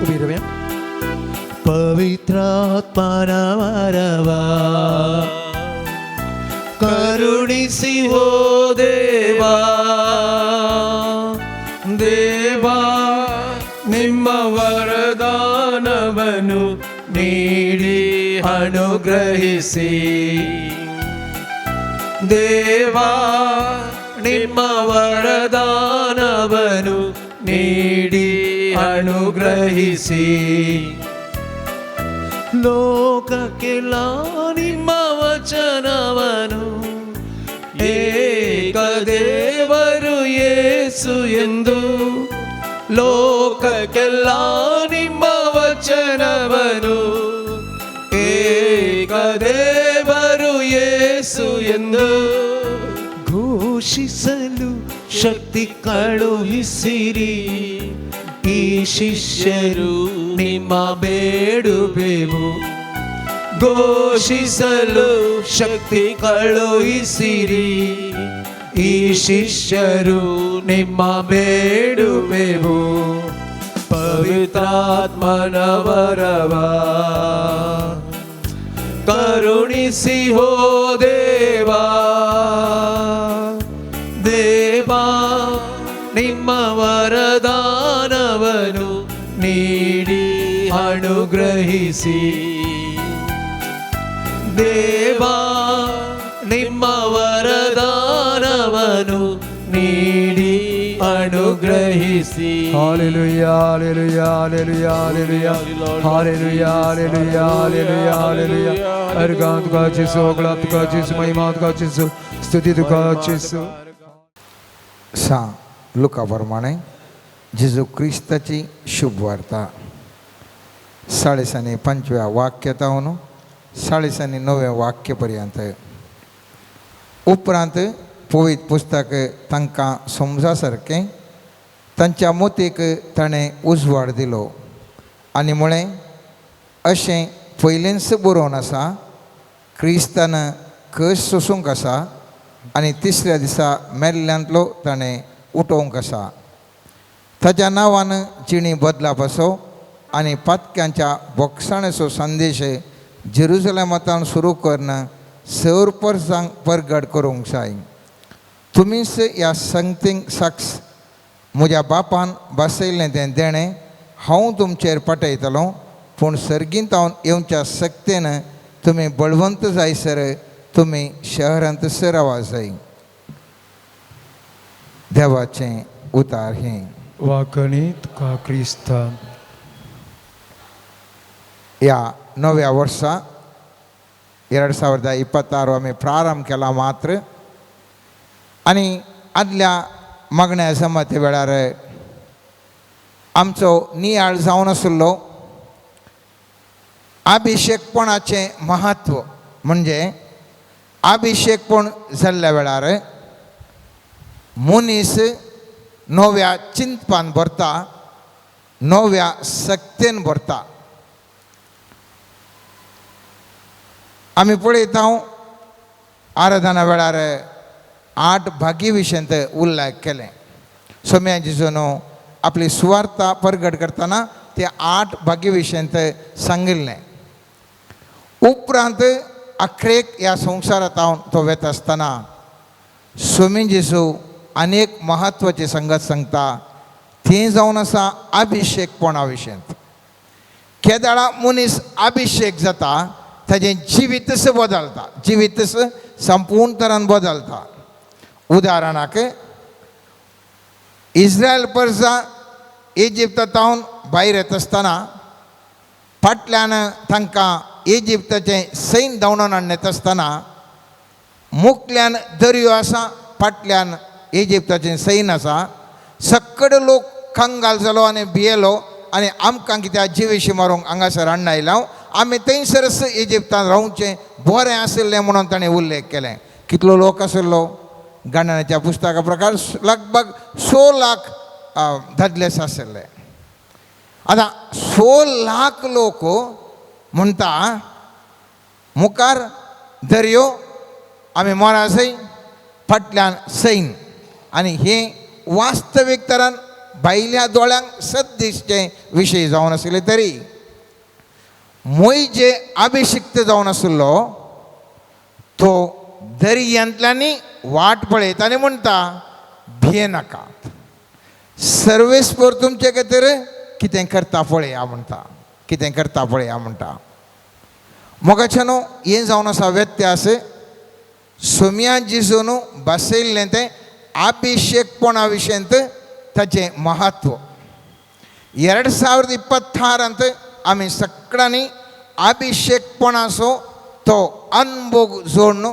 [SPEAKER 2] उबी रावया.
[SPEAKER 4] पवित्रात्मना वरवा करुणिसी हो देवा
[SPEAKER 2] ದೇವಾ ನಿಮ್ಮ ವರದಾನವನ್ನು ನೀಡಿ ಅನುಗ್ರಹಿಸಿ. ದೇವಾ ನಿಮ್ಮ ವರದಾನವನ್ನು ನೀಡಿ ಅನುಗ್ರಹಿಸಿ.
[SPEAKER 4] ಲೋಕಕ್ಕೆಲ್ಲ ನಿಮ್ಮ ವಚನವನು ಏಕದೇವರು ಯೇಸು ಎಂದು ಲೋಕಕ್ಕೆಲ್ಲ ನಿಮ್ಮ ವಚನವನು ಏಕದೇವರು ಯೇಸು ಎಂದು ಘೋಷಿಸಲು ಶಕ್ತಿ ಕಳುಹಿಸಿರಿ. ಈ ಶಿಷ್ಯರು ನಿಮ್ಮ ಬೇಡುವೆವು ಘೋಷಿಸಲು ಶಕ್ತಿ ಕಳುಹಿಸಿರಿ. ಈ ಶಿಷ್ಯರು ನಿಮ್ಮ ಬೇಡುವೆವು ಪವಿತ್ರಾತ್ಮನ ವರವ ಕರುಣಿಸಿ ಹೋ ದೇವಾ ದೇವಾ ನಿಮ್ಮ ವರದಾನವನು ನೀಡಿ ಅನುಗ್ರಹಿಸಿ. ದೇವಾ ನಿಮ್ಮ ವರದಾನವನು ನೀಡಿ ಅನುಗ್ರಹಿಸಿ.
[SPEAKER 2] Hallelujah, hallelujah, hallelujah, hallelujah, hallelujah, hallelujah, hallelujah, hallelujah. अर्गांत तुका जेसू, होगळात तुका जेसू, महिमा तुका जेसू, स्तुती तुका जेसू.
[SPEAKER 5] सा लुका प्रमाणे जेजू क्रिस्ताची शुभ वार्ता साडेसानी पंचव्या वाक्यतावन साडेसानी णव्या वाक्य पर्यंत. उपरांत पवित्र पुस्तक तांकां समजा सारकें तांच्या मोतीक ताणें उजवाड दिलो आनी म्हळें, अशें पयलींच बरोवन आसा, क्रिस्तान कस सोसूंक आसा आनी तिसऱ्या दिसा मेल्ल्यांतलो ताणें उठोवंक आसा. ताच्या नांवान जिणी बदलाप आसो आनी पातक्यांच्या बोगसाणेचो संदेश जेरुजलेमांतावन सुरू करून सर परसांक परगट करूंक जाय. तुमीच ह्या संगतींक साक्ष म्हज्या बापान बसयल्लें तें देणें हांव तुमचेर पाठयतलो, पूण सर्गींत येवच्या सक्तेन तुमी बळवंत जायसर तुमी शहरांत सरावा जाय. देवाचें उतार हें.
[SPEAKER 2] वाकणी तुका क्रिस्ता.
[SPEAKER 5] ह्या नव्या वर्सा 2026 आमी प्रारंभ केला मात्र आनी आदल्या मागण्या जमाती वेळार आमचो नियाळ जावन आशिल्लो अभिषेकपणाचें म्हत्व, म्हणजे अभिषेकपण जाल्ल्या वेळार मनीस नव्या चिंतपान भरता, नव्या सक्तेन भरता. आमी पळयता आराधना वेळार 8 भागी विशयांत उल्लेख केलें. सोम्या जेजून आपली सुवार्ता परगट करतना ते 8 भागी विशयांत सांगिल्लें. उपरांत अखेरेक ह्या संवसारांत तो वेता आसतना सोमी जेजू अनेक म्हत्वाचे संगत सांगता, तें जावन आसा अभिषेकपणा विशयांत. केदाळा मनीस अभिषेक जाता ताजें जिवीतच बदलता, जिवीतच संपूर्ण तरान बदलता. उदाहरणाक इस्रायल परसा इजिप्तांत भायर येता आसतना फाटल्यान तांकां इजिप्ताचें सैन्य धांवडोवन हाडून आसतना मुखल्यान दर्यो आसा, फाटल्यान इजिप्ताचें सैन्य आसा. सगळे लोक कंगाल जालो आनी भियेलो आनी आमकां कित्याक जिवेशी मारूंक हांगासर हाडून आयला, आमी थंयसरच इजिप्तांत रावचें बरें आशिल्लें म्हणून ताणें उल्लेख केलें. कितलो लोक आशिल्लो? गणनाच्या पुस्तका प्रकार लगभग 100 लाख दादलेस आशिल्ले. आतां 100 लाख लोक म्हणटा मुखार दर्यो, आमी मोरासय, फाटल्यान सैन. आनी हें वास्तवीक तरान भायल्या दोळ्यांक सत दिसचें विशय जावन आशिल्ले तरी मोय जे अभिषिक्त जावन आशिल्लो तो दर्यांतल्यांनी वाट पळयता आनी म्हणटा भियेनाकात, सर्वेस्पर तुमचे खातीर कितें करता पळया म्हणटा, कितें करता पळया म्हणटा. मोगाच्यानो हें जावन आसा व्यत्यास. सोम्या जेजून बसयल्लें तें अभिषेकपणा विशयांत ताचें म्हत्व. 2026 आमी सगळ्यांनी अभिषेकपणाचो तो अनभोग जोडून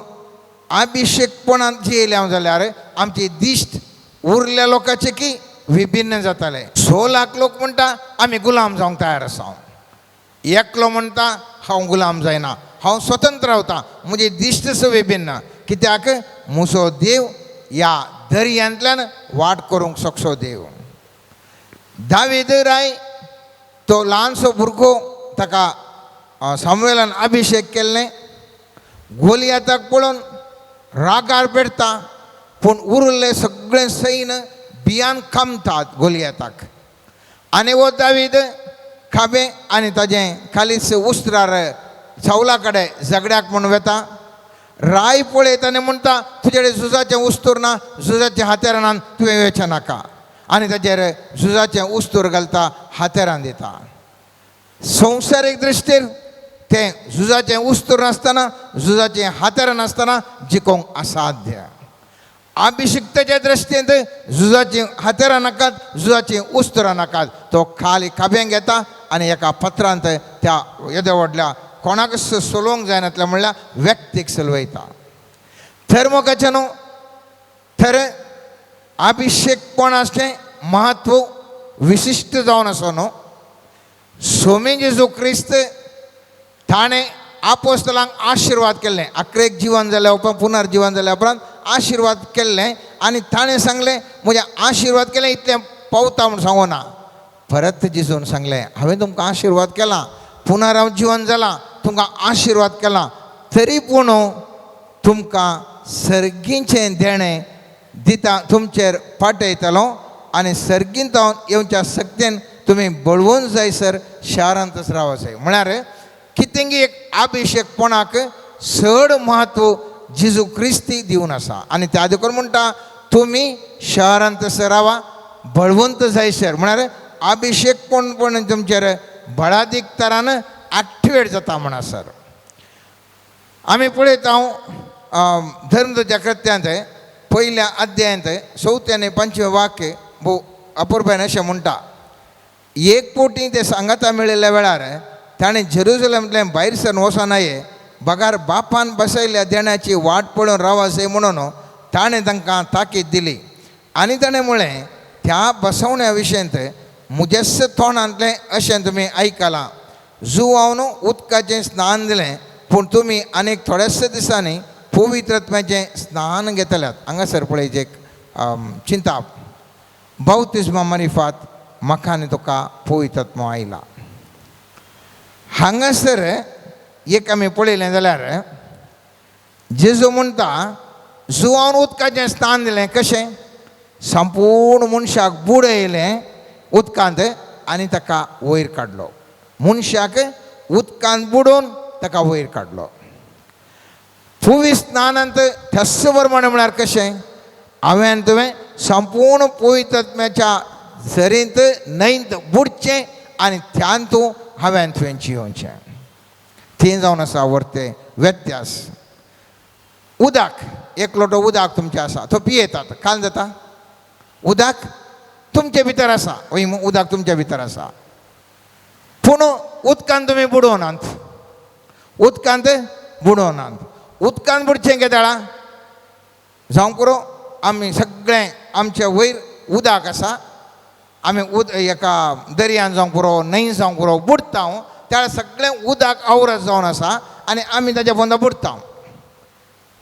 [SPEAKER 5] अभिषेकपणांत जियेल्या जाल्यार आमची दिश्ट उरल्या लोकांचे की विभिन्न जाताले. 100 लाख लोक म्हणटा आमी गुलाम जावंक तयार आसा, एकलो म्हणटा हांव गुलाम जायना, हांव स्वतंत्र रावता, म्हजी दिश्टच विभिन्न. कित्याक म्हजो देव ह्या दर्यांतल्यान वाट करूंक शकचो देव. दावीद राय तो ल्हानसो भुरगो, ताका सामुएलान अभिषेक केल्लें. गोलियाताक पळोवन रागार पेटता, पूण उरिल्लें सगळें सैन भियान कामतात गोलियाताक. आनी हो दावीद खाबें आनी ताजें खालीच उस्त्रार सावला कडेन झगड्याक म्हूण वेता. राय पळयता आनी म्हणटा तुजे कडेन झुजाचें उस्तूर ना, झुजाचें हातेरान ना, तुवें वेचें नाका. आनी ताजेर झुजाचें उस्तूर घालता, हातेरान दिता. संवसारीक दृश्टीर तें झुजाचें उस्तूर नासतना, झुजाचें हातेरान नासतना जिखोवंक असाध्य. अभिषिक्ताच्या दृश्टींत झुजाचीं हातेरां नाकात, झुजाचीं उस्तुरां नाकात. तो खाली खाब्यांक घेता आनी एका पत्रांत त्या येद्या व्हडल्या कोणाकच सोलोवंक जायनातल्या म्हणल्यार व्यक्तीक सलवयता. थर मोगाचें न्हू, थर अभिषेकपणाचें म्हत्व विशिश्ट जावन आसा न्हू. सोमी जेजू क्रिस्त ताणें आपोस्तलांक आशिर्वाद केल्लें, अकरेक जिवन जाल्या उपरांत पुनर्जिवन जाल्या उपरांत आशिर्वाद केल्लें आनी ताणें सांगलें म्हजें आशिर्वाद केलें इतलें पावता म्हूण सांगू ना. परत जेजून सांगलें हांवें तुमकां आशिर्वाद केला, पुनराव जिवन जालां, तुमकां आशिर्वाद केला, तरी पूण तुमकां सर्गीचें देणें दिता, तुमचेर पाठयतलो आनी सर्गींत येवच्या सक्तेन तुमी बळवंत जायसर शारांतच रावप जाय. म्हळ्यार कितेंगी एक अभिशेकपणाक चड म्हत्व जेजू क्रिस्ती दिवन आसा. आनी त्या देखून म्हणटा तुमी शहरांत रावा बळवंत जायसर. म्हळ्यार अभिशेकपण पण तुमचेर बळादीक तरान एक्टिवेट जाता म्हणसर. आमी पळयता धर्मदूताच्या कृत्यांत पयल्या अध्यायांत चवथें आनी पंचवें वाक्य भोव अपुरबायेन अशें म्हणटा, एक पोटी ते सांगाता मेळिल्ल्या वेळार ताणें जेरुजलमांतल्यान भायर सरून वचनाये बगार बापान बसयल्ल्या देण्याची वाट पळोवन रावासे म्हणून ताणें तांकां ताकीद दिली. आनी ताणें म्हळें त्या बसवण्या विशयांत म्हज्याच तोंडांतलें अशें तुमी आयकलां. जुवावन उदकाचें स्नान दिलें पूण तुमी आनीक थोड्याशा दिसांनी पवित्रत्म्याचें स्नान घेतल्यात. हांगासर पळय एक चिंताप बाप्तिस्मा मारिफात म्हाका आनी तुका पवित्रत्म आयला. हांगासर एक आमी पळयलें जाल्यार जेजू म्हणटा जुवान उदकाचें स्नान दिलें. कशें? संपूर्ण मनशाक बुडयलें उदकांत आनी ताका वयर काडलो. मनशाक उदकांत बुडोवन ताका वयर काडलो. पवित्र स्नानांत त्याच प्रमाणे म्हळ्यार कशें हांवें तुवें संपूर्ण पवित्रत्म्याच्या झरींत न्हंयंत बुडचें आनी त्यान तूं हांवें तुवें जियोवचें. थंय जावन आसा व्हरते व्यत्यास. उदक एक लोटो उदक तुमचें आसा तो पियेतात काल जाता. उदक तुमचे भितर आसा वय उदक तुमचे भितर आसा पूण उदकान तुमी बुडोवनात. उदकांत बुडोवनात. उदकान बुडचें केदाळा जावं पुरो आमी सगळें आमचे वयर उदक आसा आमी एका दर्यान जावंक पुरो न्हंय जावंक पुरो बुडटा त्या सगळें उदक आवरत जावन आसा आनी आमी ताच्या पोंदा बुडटा.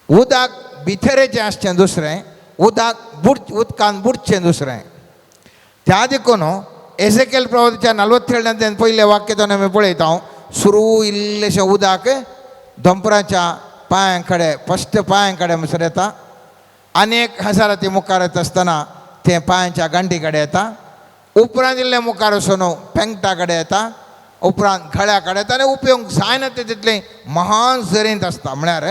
[SPEAKER 5] उदक भितरेचें आसचें दुसरें उदक उदकान बुडचें दुसरें. त्या देखून एझेकेल प्रवादाच्या 47 पयलें वाक्य तो आमी पळयता सुरू इल्लेशें उदक दोंपराच्या पांयां कडेन फस्ट पांयां कडेन म्हणसर येता आनी एक हजारा ती मुखार येता आसतना तें पांयांच्या गांठी कडेन येता. उपरांत इल्लें मुखार वचून पेंगटा कडेन येता उपरांत गळ्या कडेन येता आनी उपयोग जायना ते तितलें महान झरेंत आसता. म्हळ्यार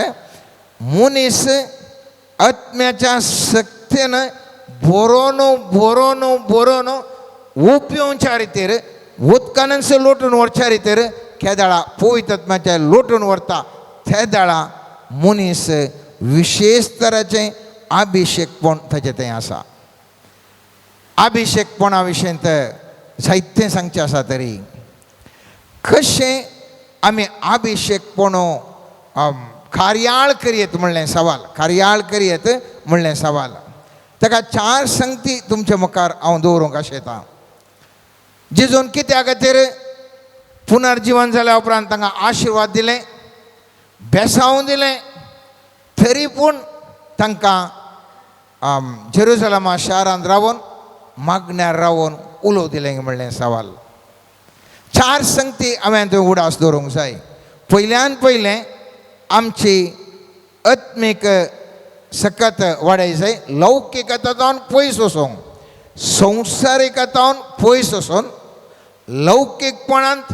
[SPEAKER 5] मनीस आत्म्याच्या शक्तीन बरोवन बरोवन बरोवन उपयोगच्या रितीर उदकानच लोटून व्हरच्या रितीर केदाळा पवित्र लोटून व्हरता तेदाळा मनीस विशेश तराचें अभिशेकपण ताचें तें आसा. अभिशेकपणा विशयंत जायतें सांगचें आसा तरी कशें आमी अभिशेकपण कार्याळ करयेत म्हणलें सवाल. कार्याळ करयेत म्हणलें सवाल. ताका चार संगती तुमचे मुखार हांव दवरूंक आशेतां. जेजून कित्या खातीर पुनर्जिवन जाल्या उपरांत तांकां आशिर्वाद दिले बेसांव दिलें तरी पूण तांकां जेरुजलमा शारांत रावन मागण्यार रावन उलोव दिलें म्हणलें सवाल. चार संगती हांवें थंय उडास दवरूंक जाय. पयल्यान पयलें आमची आत्मीक सकत वाडय जाय. लौकिकतान पयस वचोंक संवसारिकतावन पयस वचून लौकिकपणांत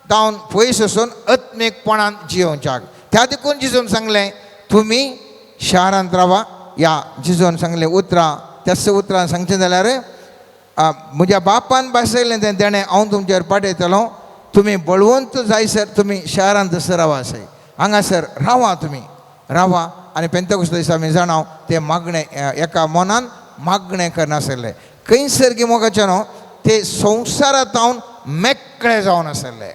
[SPEAKER 5] तावन पयस वचून आत्मीकपणांत जियोवच्याक. त्या देखून जिजून सांगलें तुमी शारांत रावा. या जिजून सांगलें उतरां त्याच उतरां सांगचें जाल्यार म्हज्या बापान बसयलें तें तेणें हांव तुमचेर पाठयतलो तुमी बळवंत जायसर तुमी शारांत रावा आसाय हांगासर रावा तुमी रावा. आनी पेंतकुस्त दिसा आमी जाणा ते मागणें एका मनान मागणें करनासले खंयसर गी मोगाचें न्हू ते संवसारांत मेकळे जावन आसले.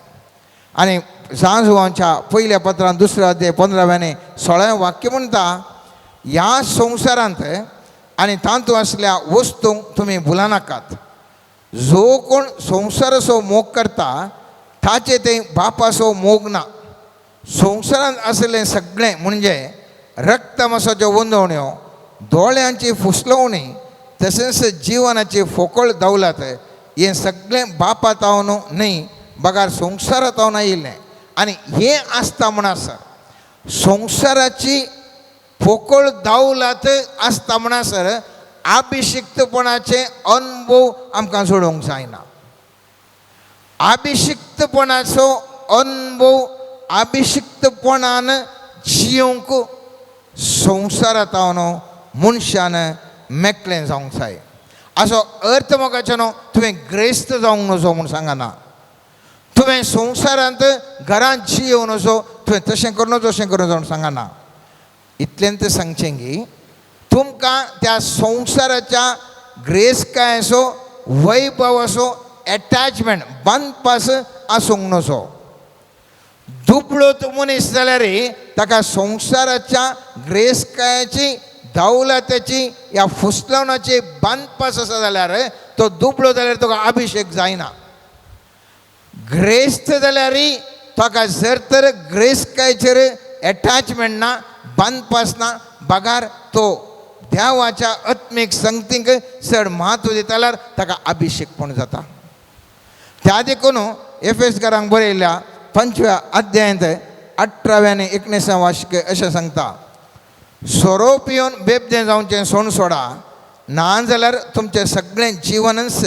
[SPEAKER 5] आनी सांजवांच्या पयल्या पत्रान दुसऱ्या अध्याय 15व्याने 16व्या वाक्य म्हणटा ह्या संवसारांत आनी तातूंत आसल्या वस्तूंक तुमी भुलनाकात. जो कोण संवसाराचो मोग करता ताचे ते बापाचो मोग ना. संवसारांत आसलें सगळें म्हणजे रक्तमासाच्यो वंदवण्यो दोळ्यांची फुसलवणी तशेंच जिवनाची फोकळ दौलत हें सगळें बापा तावन न्हय बगार संवसारा तावन आयिल्लें. आनी हें आसता म्हणसर संवसाराची पोकळ दौलत आसता म्हणसर अभिशिक्तपणाचे अनुभव आमकां जोडूंक जायना. अभिषिक्तपणाचो अनुभव अभिषिक्तपणान जियोंक संवसारांत मनशान मेकळें जावंक जाय. असो अर्थ मोगाचो न्हू तुवें ग्रेस्त जावंक नजो म्हूण सांगना. तुवें संवसारांत घरांत जियोवं नजो, तुवें तशें करूं नजो अशें करूं नजो म्हूण सांगना. इतलें तें सांगचें की तुमकां त्या संवसाराच्या ग्रेसकायेचो वैभवाचो एटॅचमेंट बांदपास आसूंक नजो. दुबळो मनीस जाल्यार ताका संवसाराच्या ग्रेसकायेची दौलताची ह्या फुसलावणाची बांदपास आसा जाल्यार तो दुबळो जाल्यार तुका अभिषेक जायना. ग्रेस्त जाल्यार ताका जर तर ग्रेसकायचेर एटॅचमेंट ना, बांदपास ना, बगार तो देवाच्या आत्मीक संगतीक चड म्हत्व दिता जाल्यार ताका अभिषेक पण जाता. त्या देखून एफेसकारांक बरयल्ल्या 5व्या अध्यायांत 18व्या आनी 19व्या वाक्य अशें सांगता, सोरो पिवन बेबदें जावचें सोण सोडा, ना जाल्यार तुमचें सगळें जिवनच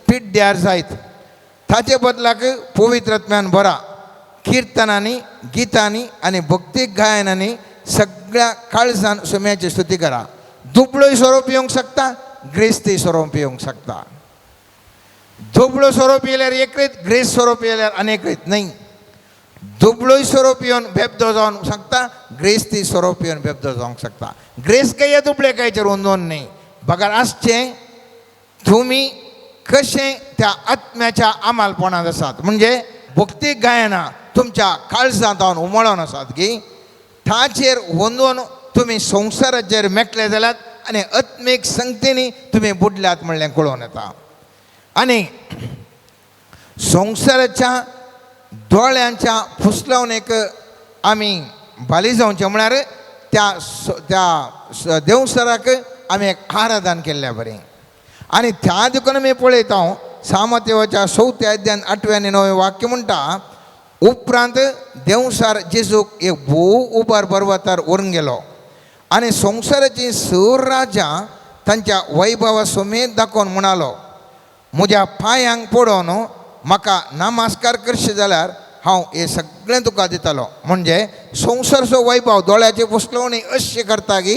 [SPEAKER 5] पिड्ड्यार जायत. ताचे बदलाक पवित्र आत्म्यान बरा किर्तनांनी, गितांनी आनी भक्तीक गायनांनी सगळ्या काळजान सुम्याची स्तुती करा. दुबळोय सोरो पिवंक शकता, ग्रेस्तय सोरो पिवंक शकता. दुबळो सोरो पियल्यार एक रीत, ग्रेस सोरो पियल्यार अनेक रीत न्हय. दुबळोय सोरो पिवन बेबदो जावंक शकता, ग्रेस्ती सोरो पिवन बेबदो जावंक शकता. ग्रेस काय दुबळे कायचेर वंदोन न्हय, बगर आसचें तुमी कशें त्या आत्म्याच्या आमालपणांत आसात, म्हणजे भक्ती गायना तुमच्या काळजांत जावन उमळोन आसात की ताचेर वंदोन तुमी संवसाराचेर मेकळे जाल्यात आनी आत्मीक संगतींनी तुमी बुडल्यात म्हणलें कळोवन येता. आनी संवसाराच्या दोळ्यांच्या फुसलावणेक आमी बाली जावचें म्हळ्यार त्या त्या देवसराक आमी एक आराधन केल्ल्या बरें. आनी त्या देखून आमी पळयता सामतेवाच्या 4थ्या अध्यायान 8व्या आनी 9वें वाक्य म्हणटा, उपरांत देवसार जेजूक एक भोव उबार पर्वतार व्हरून गेलो आनी संवसाराची स राजा तांच्या वैभवा समेत दाखोवन म्हणालो, म्हज्या पांयांक पडोवन म्हाका नमस्कार करशी जाल्यार हांव हें सगळें तुका दितालो. म्हणजे संवसारचो वैभव दोळ्याचे फुसलवणी अशें करता की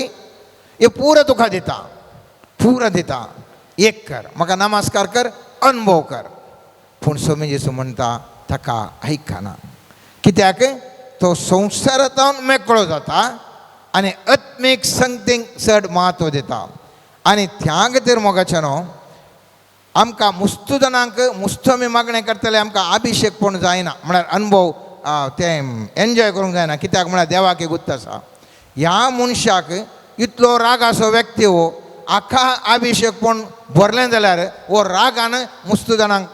[SPEAKER 5] हे पुरो तुका दिता, पुरो दिता, एक कर, म्हाका नमस्कार कर, अनुभव कर. पूण स्वामी जेजू म्हणटा ताका आयकना. कित्याक तो संवसारांत मेकळो जाता आनी आत्मीक संगतीक चड म्हत्व दिता. आनी त्या खातीर मोगाचें न्हू आमकां मुस्तू जाणांक मुस्तू आमी मागणें करतले, आमकां अभिषेक पण जायना, म्हळ्यार अनुभव तें एन्जॉय करूंक जायना. कित्याक म्हळ्यार देवाक एक गुत्त आसा, ह्या मनशाक इतलो रागाचो व्यक्ती हो आखा अभिषेक पण भरलें जाल्यार हो रागान मुस्तू जाणांक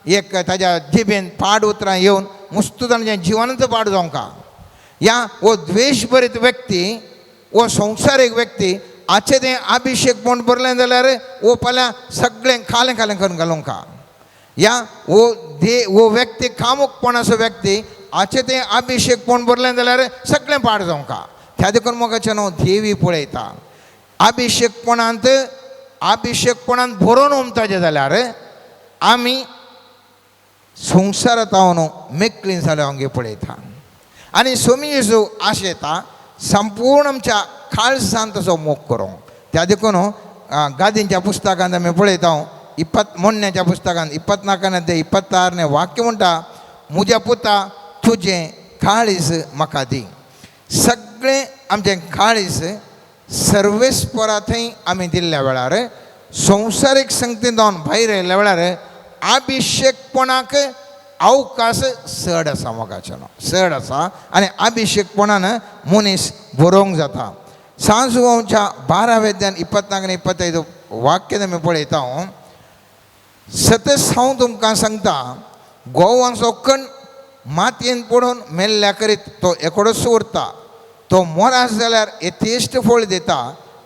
[SPEAKER 5] एक ताज्या जिबेन पाड उतरां येवन मुस्तू जाणांचें जिवनच पाड जावंक. ह्या हो द्वेश भरीत व्यक्ती, हो संवसारीक व्यक्ती आचे तें अभिषेक पण भरलें जाल्यार हो फाल्यां सगळें खालें खालें करून घालूंक. ह्या हो दे हो व्यक्ती कामुकपणाचो व्यक्ती आचे तें अभिषेक पण भरलें जाल्यार सगळें पाड जावंक. त्या देखून मोगाचें न्हू देवी पळयता अभिषेकपणांत अभिषेकपणांत भरोवन उमताचें जाल्यार आमी संवसारांत हांव मेकळीं जाल्यार हांव पळयता. आनी स्वामी जेजू आशेता संपूर्ण आमच्या काळजान तसो मोग करूंक. त्या देखून गादींच्या पुस्तकांत आमी पळयता 24च्या पुस्तकांत 24 ते 26 वाक्य म्हणटा, म्हज्या पुता तुजें काळीज म्हाका दी. सगळें आमचें काळीज सर्वेस्परा थंय आमी दिल्ल्या वेळार संवसारीक संगतीन जावन भायर आयिल्ल्या वेळार अभिषेकपणाक अवकाश चड आसा मोगाचें चड आसा आनी अभिषेकपणान मनीस बरोवंक जाता. सांजवाच्या 12व्या अध्यायान 24 आनी 25 वाक्य आमी पळयता, सतत हांव तुमकां सांगता, गोवांचो कण मातयेन पडून मेल्ल्या करीत तो एकोडोच उरता, तो मोरास जाल्यार यथेश्ट फळ दिता.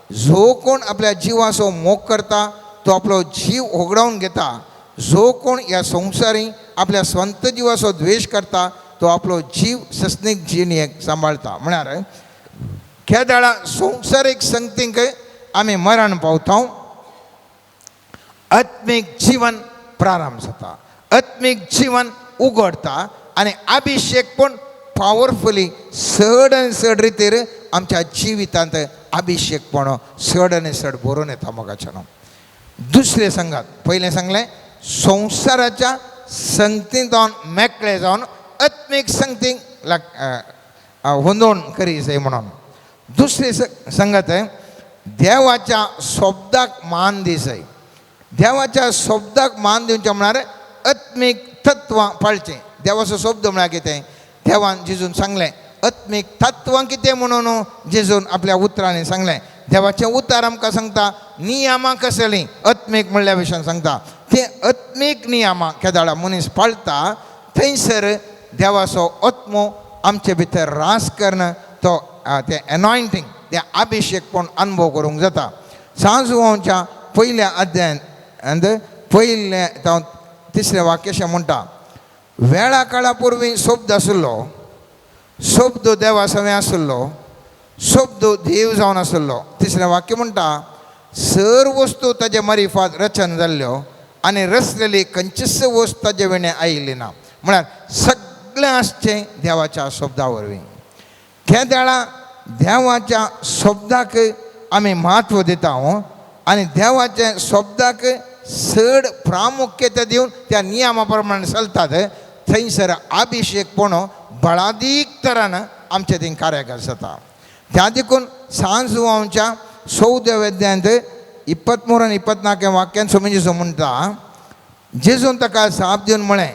[SPEAKER 5] जो कोण आपल्या जिवाचो मोग करता तो आपलो जीव होगडावन घेता. जो कोण ह्या संवसारी आपल्या स्वंत जिवाचो द्वेश करता तो आपलो जीव सस्नीक जिणेक सांबाळता. म्हळ्यार केदाळा संवसारीक संगतींक आमी मरण पावता, आत्मीक जीवन प्रारंभ जाता. आत्मीक जिवन उगडता आनी अभिषेक पण पावरफुली चड आनी चड रितीर आमच्या जिवितांत अभिषेकपण चड आनी चड भरून येता मोगाच्यानो. दुसरें सांगात, पयलें सांगलें संवसाराच्या संगतीन जावन मेकळे जावन आत्मीक संगतीक लाग होंदोवण करी जाय म्हणून. दुसरें सांगात देवाच्या शब्दाक मान दी जाय. देवाच्या शब्दाक मान दिवचें म्हळ्यार आत्मीक तत्वां पाळचें. देवाचो शब्द म्हळ्यार कितें? देवान जेजून सांगलें आत्मीक तत्वां कितें म्हणून जेजून आपल्या उतरांनी सांगलें. देवाचें उतर आमकां सांगता नियमां कसलीं आत्मीक म्हणल्या विशयान सांगता. ते आत्मीक नियमां केदाळा मनीस पाळता थंयसर देवाचो आत्मो आमचे भितर रास करून तो तें एनॉयंटींग तें अभिषेकपण अनुभव करूंक जाता. सांजवांच्या पयल्या अध्यायांत पयलें जावं तिसरें वाक्य अशें म्हणटा, वेळा काळा पूर्वी शब्द आशिल्लो, शब्द देवा सवें आशिल्लो, शब्द देव जावन आशिल्लो. तिसरें वाक्य म्हणटा सर वस्तू ताजे मरिफात रचन जाल्ल्यो आनी रचलेली खंयचीच वस्त ताजे विणें आयिल्ली ना. म्हळ्यार सगळें आसचें देवाच्या शब्दा वरवीं. केदळा देवाच्या शब्दाक आमी म्हत्व दिता आनी देवाच्या शब्दाक चड प्रामुख्यता दिवन त्या नियमा प्रमाणे चलतात थंयसर अभिषेकपण बळादीक तरान आमचे थंय कार्यकर जाता. त्या देखून सांजवांच्या चवद्या अध्यायांत 23 आनी 24 वाक्यान स्वामी जेजू म्हणटा, जेजून ताका जाप दिवन म्हळें,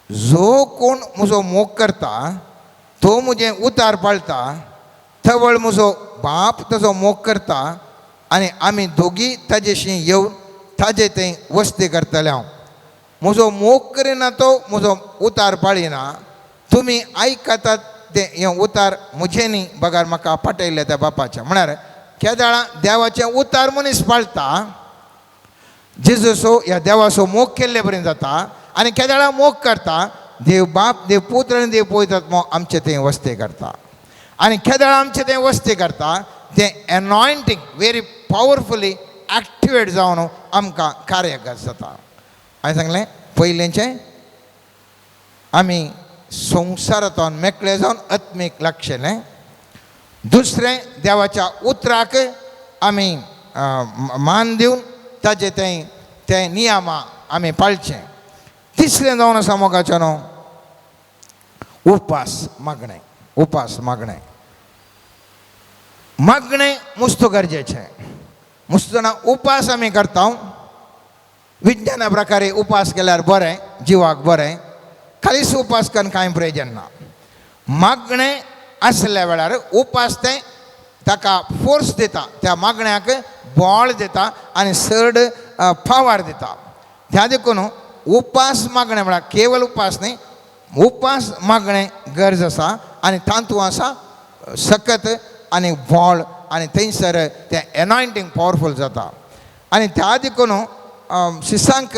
[SPEAKER 5] जो कोण म्हजो मोग करता तो म्हजें उतार पाळता, तवळ म्हजो बाप ताजो मोग करता आनी आमी दोगी ताजेशी येवन ताजे थंय वस्ती करतले हांव. म्हजो मोग करिना तो म्हजो उतार पाळिना, तुमी आयकतात तें हें उतार म्हजें न्ही बगर म्हाका पाटयल्लें त्या बापाचें. म्हळ्यार केदळा देवाचें उतार मनीस पाळता, जेजूचो ह्या देवाचो मोग केल्ले पर्यंत जाता आनी केदळा मोग करता देव बाप देव पुत्र आनी देव पवित्र आत्मो आमचे थंय वस्ती करता. आनी केदळा आमचे थंय वस्ती करता तें एनॉयंटींग वेरी पावरफुली एक्टिवेट जावन आमकां कार्यकर जाता. हांवें सांगलें पयलेंचें आमी संवसारांतल्यान मेकळे जावन आत्मीक लागचेलें. दुसरें देवाच्या उतराक आमी मान दिवन ताजे तें ते नियमां आमी पाळचें. तिसरें जावन आसा मोगाचें न्हू उपास मागणें. उपास मागणें मागणें मुस्त गरजेचें. मुस्त जाणां उपास आमी करता, विज्ञाना प्रकारे उपास केल्यार बरें, जिवाक बरें, खालीच उपास करून कांय प्रयोजन ना. मागणें आसल्या वेळार उपास तें ताका फोर्स दिता, त्या मागण्याक बळ दिता आनी चड पावर दिता. त्या देखून उपास मागणें म्हळ्यार केवल उपास न्ही, उपास मागणें गरज आसा आनी तातूंत आसा सकत आनी बळ आनी थंयसर तें एनॉयंटींग पावरफूल जाता. आनी त्या देखून शिसांक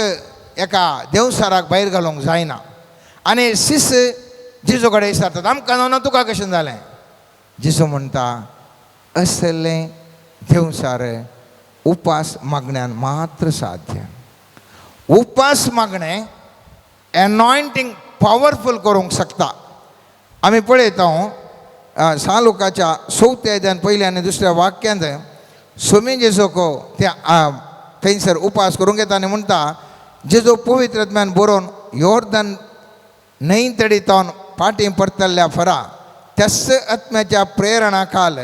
[SPEAKER 5] एका देवसाराक भायर घालूंक जायना. आनी शिस जेजू कडेन विचारतात, आमकां जावना तुका कशें जालें? जेजू म्हणटा असलें देवसार उपास मागण्यान मात्र साध्य. उपास मागणें एनॉयंटींग पावरफूल करूंक शकता. आमी पळयता सालुकाच्या चवथ्या अध्यायान पयल्या आनी दुसऱ्या वाक्यांत स्वामी जेजूक त्या थंयसर उपास करूंक येता आनी म्हणटा, जेजू पवित्र आत्म्यान बरोवन योर्दन न्हंय तडीतावन फाटीं परतल्ल्या फरा त्याच आत्म्याच्या प्रेरणा खाल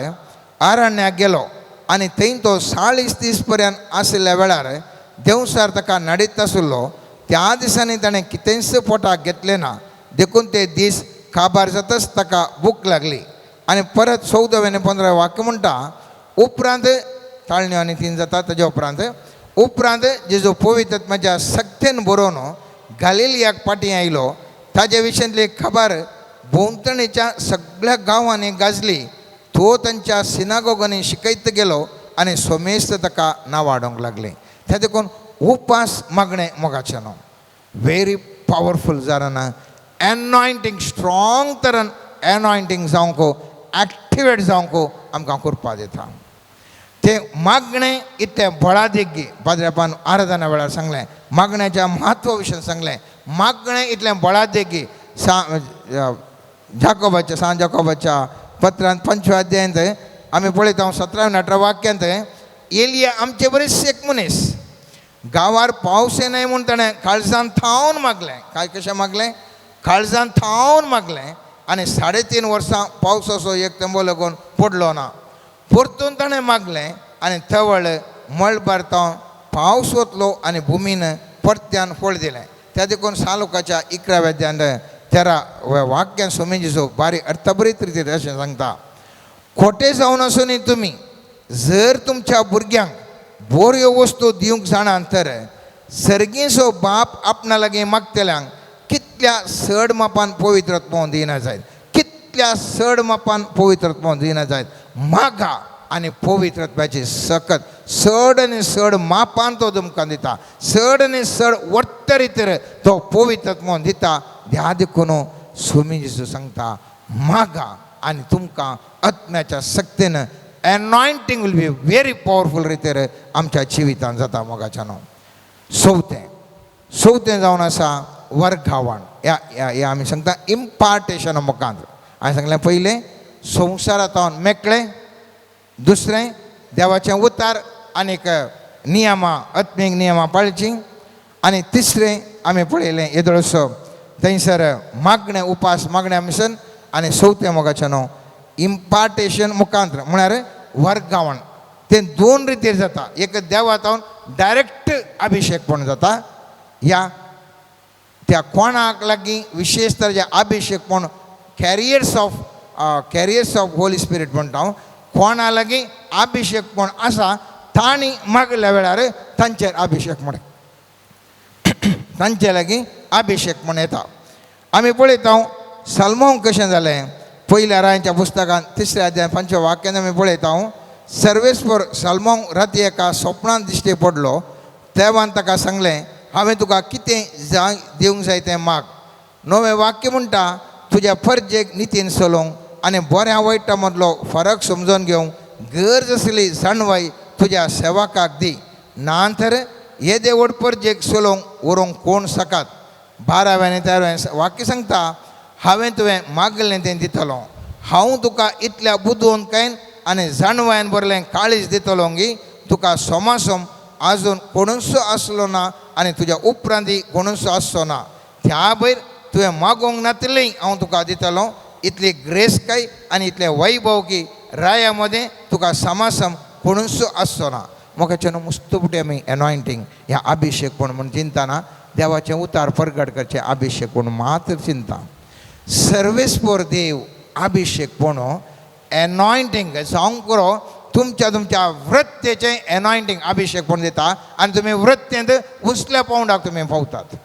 [SPEAKER 5] आरण्याक गेलो आनी थंय तो 40 दीस पर्यंत आशिल्ल्या वेळार देंवसार ताका नडीत आशिल्लो. त्या दिसांनी ताणें कितेंच पोटाक घेतलें ना, देखून ते दीस काबार जातच ताका भूक लागली. आनी परत 14 आनी 15 वाक्य म्हणटा, उपरांत ताळण्यो आनी 3 जाता ताज्या उपरांत उपरांत जेजू पवित्र आत्म्याच्या सक्तेन बरोवन गालिलियाक फाटीं आयलो. ताजे विशयांतली खबर भोंवतणीच्या सगळ्या गांवांनी गाजली. तो तांच्या सिनागोगांनी शिकयत गेलो आनी सोमेस्त ताका नांव लागलें. त्या देखून उपास मागणें मोगाचें न्हू वेरी पावरफूल जावन एनॉयंटींग स्ट्रॉंग तरान एनॉयंटींग जावंक एक्टिवेट जावंक आमकां करपा दिता. तें मागणें इतलें बळादेगी पाद्र्यापान आराधना वेळार सांगलें, मागण्याच्या म्हत्वा विशयान सांगलें. मागणें इतलें बळादेगी सा जाकोबाच्या सांत जाकोबाच्या पत्रांत 5व्या अध्यायांत आमी पळयता 17 18 वाक्यांत, एलिया आमचे बरीच एक मनीस गांवार पावस येनाय म्हूण ताणें काळजान थावन मागलें. काय कशें मागलें? काळजान थावन मागलें आनी 3.5 वर्सां पावसाचो एक थेंबो लागून पडलो ना. परतून ताणें मागलें आनी तवळ मळबार तावन पावस वतलो आनी भुमीन परत्यान फळ दिलें. त्या देखून सालुकाच्या 11व्या अध्यायांत 13 वाक्यान स्वामीजीचो बारी अर्थभरीत रितीन अशें सांगता, खोटे जावन आसूनय तुमी जर तुमच्या भुरग्यांक बऱ्यो वस्तू दिवंक जाणा तर सर्गीचो बाप आपणा लागीं मागतल्यांक कितल्या चड मापान पवित्रत्व दिना जायत, कितल्या चड मापान पवित्रत्व दिना जायत. मागा आनी पवित्रत्वाची सकत चड आनी चड मापान तो तुमकां दिता, चड आनी चड वर्तरितर तो पवित्रत्व दिता. ह्या देखून स्वामी जेजू सांगता मागा आनी तुमकां आत्म्याच्या शक्तीन anointing will be very powerful रितीर आमच्या जिवितान जाता. मोगाच्यानो चवथें चवथें जावन आसा वर्गावण. ह्या ह्या आमी सांगता इम्पार्टेशन मुखांत. हांवें सांगलें पयलें संवसारांत मेकळें, दुसरें देवाचें उतार आनीक नियमां आत्मीक नियमां पाळचीं, आनी तिसरें आमी पळयलें येदोळसो थंयसर मागणें उपास मागणें मिशन, आनी चवथें मोगाचें न्हू इम्पार्टेशन मुखांत म्हळ्यार वर्गावण. तें दोन रितीर जाता, एक देवा तावन डायरेक्ट अभिशेकपण जाता, ह्या त्या कोणाक लागीं विशेश तरेचें अभिशेकपण carriers of Holy Spirit म्हणटा हांव, कोणा लागीं अभिशेकपण आसा तांणी मागल्या वेळार तांचेर अभिशेक म्हण तांचे लागीं अभिशेक म्हण येता. आमी पळयता सलमोंक कशें जालें पयल्या रायांच्या पुस्तकांत 3ऱ्या अध्याय 5व्या वाक्यान आमी पळयता, सर्वेस्पर सलमोंक राती एका सोपणान दिश्टी पडलो, तेवान ताका सांगलें हांवें तुका कितें जाय दिवंक जाय तें माग. 9वें वाक्य म्हणटा तुज्या फर्जेक नितीन चलोवंक आनी बऱ्या वायटा मदलो फरक समजून घेवंक गरज आसली जाणवाय तुज्या सेवकाक दी, ना तर येदे व्हड परजेक चलोवंक व्हरूंक कोण सकात. 12व्या आनी 13व्या वाक्य सांगता हांवें तुवें मागलें तें दितलो, हांव तुका इतल्या बुदवंतकायेन आनी जाणवायेन भरलें काळीज दितलो गी तुका सोमासोम आजून कोणूच आसलो ना आनी तुज्या उपरांती कोणूच आसचो ना. त्या भायर तुवें मागोवंक नातिल्लें हांव तुका दितलो, इतली ग्रेसकाय आनी इतलें वैभव की राया मदें तुका समासम कोणूच आसचो ना. मोगाच्यान मुस्त फुडें आमी एनॉयंटींग ह्या अभिशेकपण म्हूण चिंतना देवाचें उतार परगट करचें अभिशेकपण मात्र चिंता. सर्वेस्पर देव अभिशेकपण एनॉयंटींग जावंक पुरो तुमच्या तुमच्या वृत्तेचें एनॉयंटींग अभिशेकपण दिता आनी तुमी वृत्तेंत उंचल्या पावंडाक तुमी पावतात.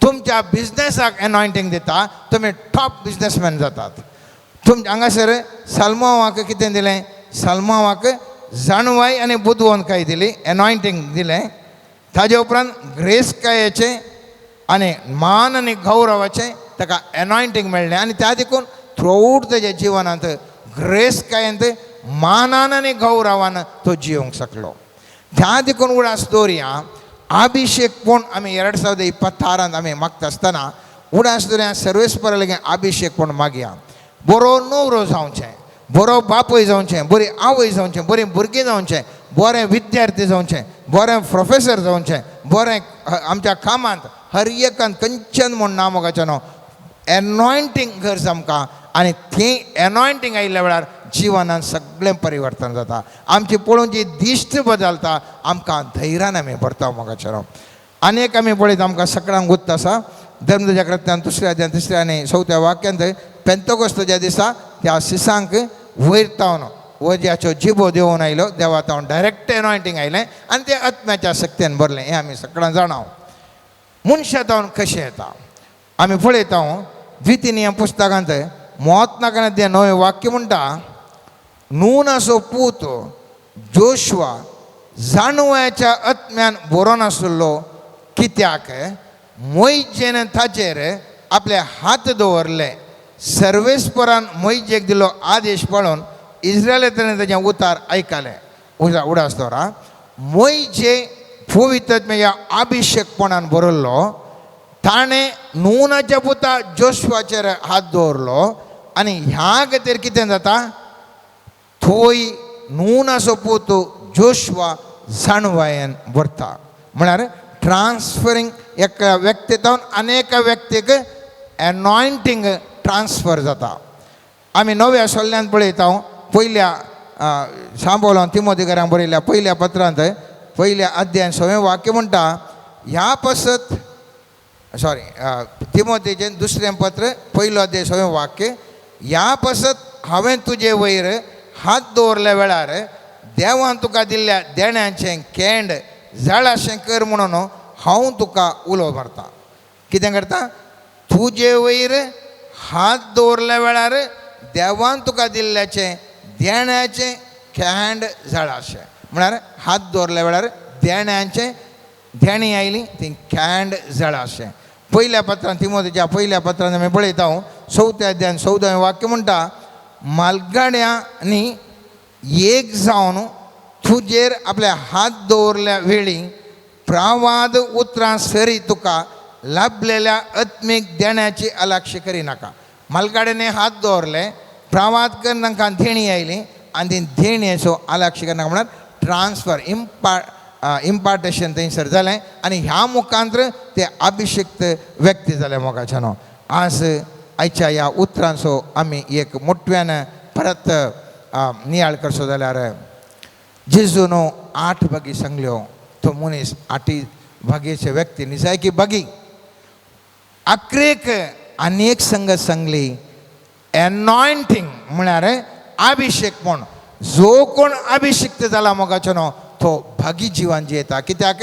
[SPEAKER 5] तुमच्या बिजनेसाक एनॉयंटींग दिता, तुमी टॉप बिजनेसमॅन जातात. तुम हांगासर सलमावाक कितें दिलें? सलमावाक जाणवाय आनी बुदवंतकाय दिली, एनॉयंटींग दिलें. ताजे उपरांत ग्रेसकायेचें आनी मान आनी गौरवाचें ताका एनॉयंटींग मेळ्ळें आनी त्या देखून थ्रुआउट तेज्या जिवनांत ग्रेसकायेंत मानान आनी गौरवान तो जियोंक शकलो. त्या देखून उडास दवरया अभिशेकपण आमी 2026 आमी मागता आसतना उडास दवरया सर्वेस्परा लागीं अभिशेकपण मागया. बरो न्हवरो जावचें, बरो बापूय जावचें, बरी आवय जावचें, बरीं भुरगीं जावचें, बरें विद्यार्थी जावचें, बरें प्रोफेसर जावचें, बरें आमच्या कामांत हर एकान खंयच्यान म्हूण ना मोगाचें न्हू एनॉयंटींग गरज आमकां आनी ती एनॉयंटींग आयिल्ल्या वेळार जिवनान सगळें परिवर्तन जाता. आमची पळोवची दिश्ट बदलता, आमकां धैर्यान आमी भरता मोगाचें न्हू. आनी एक आमी पळयता आमकां सगळ्यांक गुत्त आसा धर्मध्वजा कृत्यान 2ऱ्या अध्याय 3ऱ्या आनी 4थ्या वाक्यांत पेंतकोस्ताच्या दिसा त्या सिसांक वयर तावन वज्याच्यो जिबो देंवून आयलो, देवा तावन डायरेक्ट एनॉयंटींग आयलें आनी तें आत्म्याच्या शक्तीन भरलें. हें आमी सगळ्यां जाणा. मनशां तावन कशें येता आमी पळयता द्वितीय पुस्तकांत मोत नाका तें नवें वाक्य म्हणटा, नूनाचो पूत जोशवा जाणवयाच्या आत्म्यान बरो नासलो कित्याक मोयजेन ताचेर आपले हात दवरले. सर्वेस्परान मोयजेक दिलो आदेश पळोवन इस्रायलांतल्यान ताचें उतार आयकलें. उडास दवरा. मोयजे पवित्र अभिषेकपणान बरयल्लो ताणें नुनाच्या पुता जोशवाचेर हात दवरलो आनी ह्या खातीर कितें जाता, थंय नुनाचो पूत जोशवा जाणवायेन भरता. म्हळ्यार ट्रान्सफरींग एका व्यक्तींतल्यान अनेक व्यक्तीक एनॉयंटींग ट्रान्सफर जाता. आमी नव्या सल्ल्यान पळयता, पयल्या सांबोलान तिमोतीकरांक बरयल्या पयल्या पत्रांत पयल्या अध्यायान सवें वाक्य म्हणटा, ह्या पसत सॉरी तिमोतीचें दुसरें पत्र पयलो अध्याय सवें वाक्य, ह्या पसत हांवें तुजे वयर हात दवरल्या वेळार देवान तुका दिल्ल्या देण्याचें केंड जाळाशें कर म्हणून हांव तुका उलो मारता. कितें करता, तुजे वयर हात दवरल्या वेळार देवान तुका दिल्ल्याचें देण्याचें कँड जाळाशें. म्हळ्यार हात दवरल्या वेळार देण्याचें देणी आयली ती कँड जाळाशें. पयल्या पत्रान तिमोतीच्या पयल्या पत्रान आमी पळयता चवथ्या अध्यायान 14वें वाक्य म्हणटा, मालगाड्यांनी एक जावन तुजेर आपल्या हात दवरल्या वेळी प्रावाद उतरां सरी तुका लाभलेल्या आत्मीक देण्याची अलक्ष करिनाका. मालगाड्यांनी हात दवरले प्रावाद करून तांकां देणी आयली आनी ती देणयेचो अलक्ष करनाका. म्हळ्यार ट्रान्सफर इम्पार्टेशन थंयसर जालें आनी ह्या मुखांत्र ते अभिषिक्त व्यक्ती जाले मोगाच्यानो. आज आयच्या ह्या उतरांचो आमी एक मोठ्यान परत नियाळ करचो जाल्यार जेजून 8 भागी सांगल्यो. तो मनीस 8 भागेचे व्यक्ती निजायकी भागी अकरेक आनी एक संगत सांगली एनॉयंटींग म्हळ्यार अभिषेक म्हण. जो कोण अभिषिक्त जाला मोगाचो न्हू तो भागी जिवान जियेता. कित्याक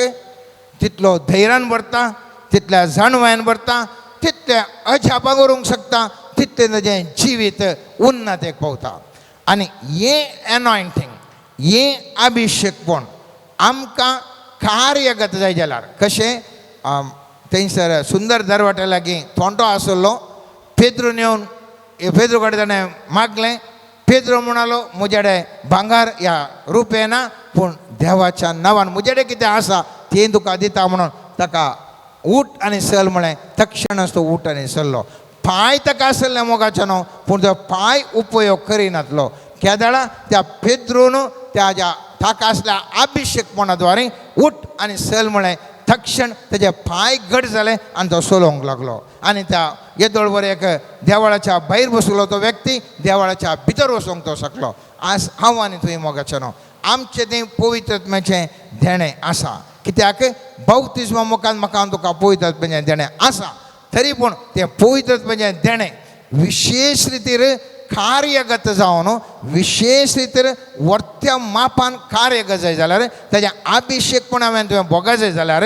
[SPEAKER 5] तितलो धैर्यान भरता, तितल्या जाणवायन भरता, तितलें अजापां करूंक शकता, तितलें ताजें जिवीत उन्नतेक पावता. आनी हें एनॉयंटींग हें अभिषेकपण आमकां कार्यगत जाय जाल्यार कशें थंयसर सुंदर दरवाट्या लागीं थोंटो आसलो, पेद्रून येवन पेद्रू कडेन ताणें मागलें. पेद्रो म्हणालो म्हजेडे भांगर ह्या रुपये ना, पूण देवाच्या नांवान म्हजेडे कितें आसा तें तुका दिता म्हणून ताका उठ आनी चल म्हळें. तक्षणच तो उठ आनी चल्लो. पांय ताका आसले मोगाचो न्हू, पूण तो पांय उपयोग करिनातलो. केदळा त्या पेद्रून त्या ज्या ताका आसल्या अभिषेकपणा द्वारे उठ आनी चल म्हळें. तक्षण तेजे पांय घट जाले आनी तो चलोवंक लागलो. आनी त्या येदोळ बरें एक देवळाच्या भायर बसलो तो व्यक्ती देवळाच्या भितर वचोंक तो शकलो. आज हांव आनी तुवें मोगाचें न्हू आमचें तें पवित्रत्म्याचें देणें आसा. कित्याक बौतिज्मा मुखार म्हाका तुका पवित्रत्म्याचें देणें आसा, तरी पूण तें पवित्रत्म्याचें देणें विशेश रितीर कार्यगत जावन विशेश रितीर वर्त्या मापान कार्यगत जाय जाल्यार ताजें अभिषेकपण हांवें तुवें भोगा जाय जाल्यार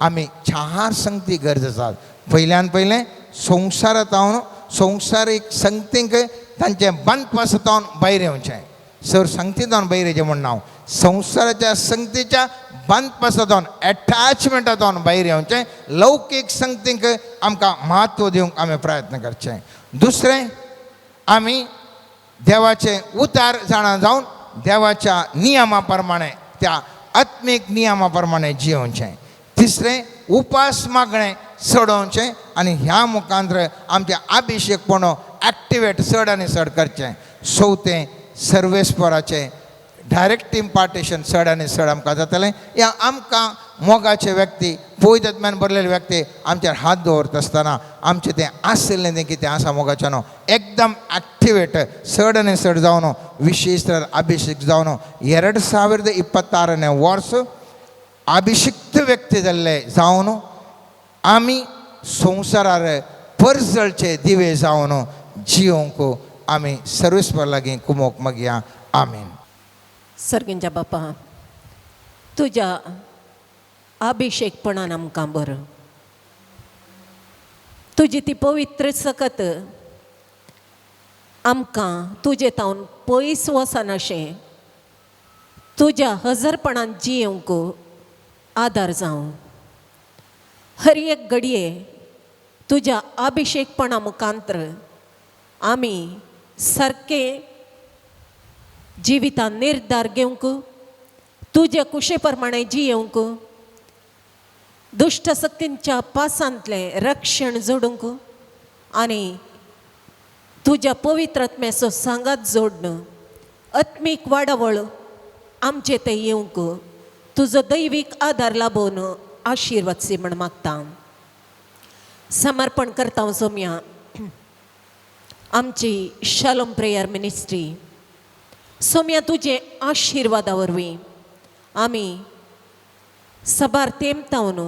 [SPEAKER 5] आमी 4 संगती गरज आसात. पयल्यान पयलें संवसारांत हांव संवसारीक संगतींक तांचें बांदपासांत भायर येवचें. सर संगतींत भायर येवचें म्हण हांव संवसाराच्या संगतीच्या बांदपासांत एटॅचमेंटांत भायर येवचें. लौकीक संगतींक आमकां म्हत्व दिवंक आमी प्रयत्न करचें. दुसरें आमी देवाचें उतार जाणा जावन देवाच्या नियमा प्रमाणे त्या आत्मीक नियमा प्रमाणे जियोवचें. तिसरें उपास मागणें चडोवचें आनी ह्या मुखांत्र आमचें अभिषेकपण एक्टिवेट चड आनी चड करचें. चवथें सर्वेस्पराचें डायरेक्ट इम्पार्टेशन चड आनी चड आमकां जातलें. ह्या आमकां मोगाचे व्यक्ती पवित्र भरलेले व्यक्ती आमचेर हात दवरता आसतना आमचें तें आशिल्लें तें कितें आसा मोगाचें न्हू एकदम एक्टिवेट चड आनी चड जावन विशेश तर अभिषेक जावन 2026ನೇ वर्स अभिषिक्त व्यक्ती जाल्ले जावन आमी संवसारार परजळचे दिवे जावन जियोंक आमी सर्वेस्पर लागीं कुमोक मागया. आमीन.
[SPEAKER 6] सर्गींच्या बापा, तुज्या अभिषेकपणान आमकां बरो, तुजी ती पवित्र सकत आमकां तुजे तावन पयस वचनाशें तुज्या हजरपणान जियेवंक आदार जावं. हर एक घडये तुज्या अभिषेकपणा मुखांत्र आमी सारकें जिवितान निर्धार घेवंक, तुजे कुशे प्रमाणे जियेवंक, दुश्ट शक्तींच्या पासांतलें रक्षण जोडूंक आनी तुज्या पवित्र आत्म्याचो सांगात जोडण आत्मीक वाडावळ आमचे ते येवंक तुजो दैवीक आदार लाबोवन आशिर्वाद सी म्हण मागता. समर्पण करता सोम्या आमची शालोम प्रेयर मिनिस्ट्री. सोम्या तुजे आशिर्वादा वरवीं आमी सबार तेमतावन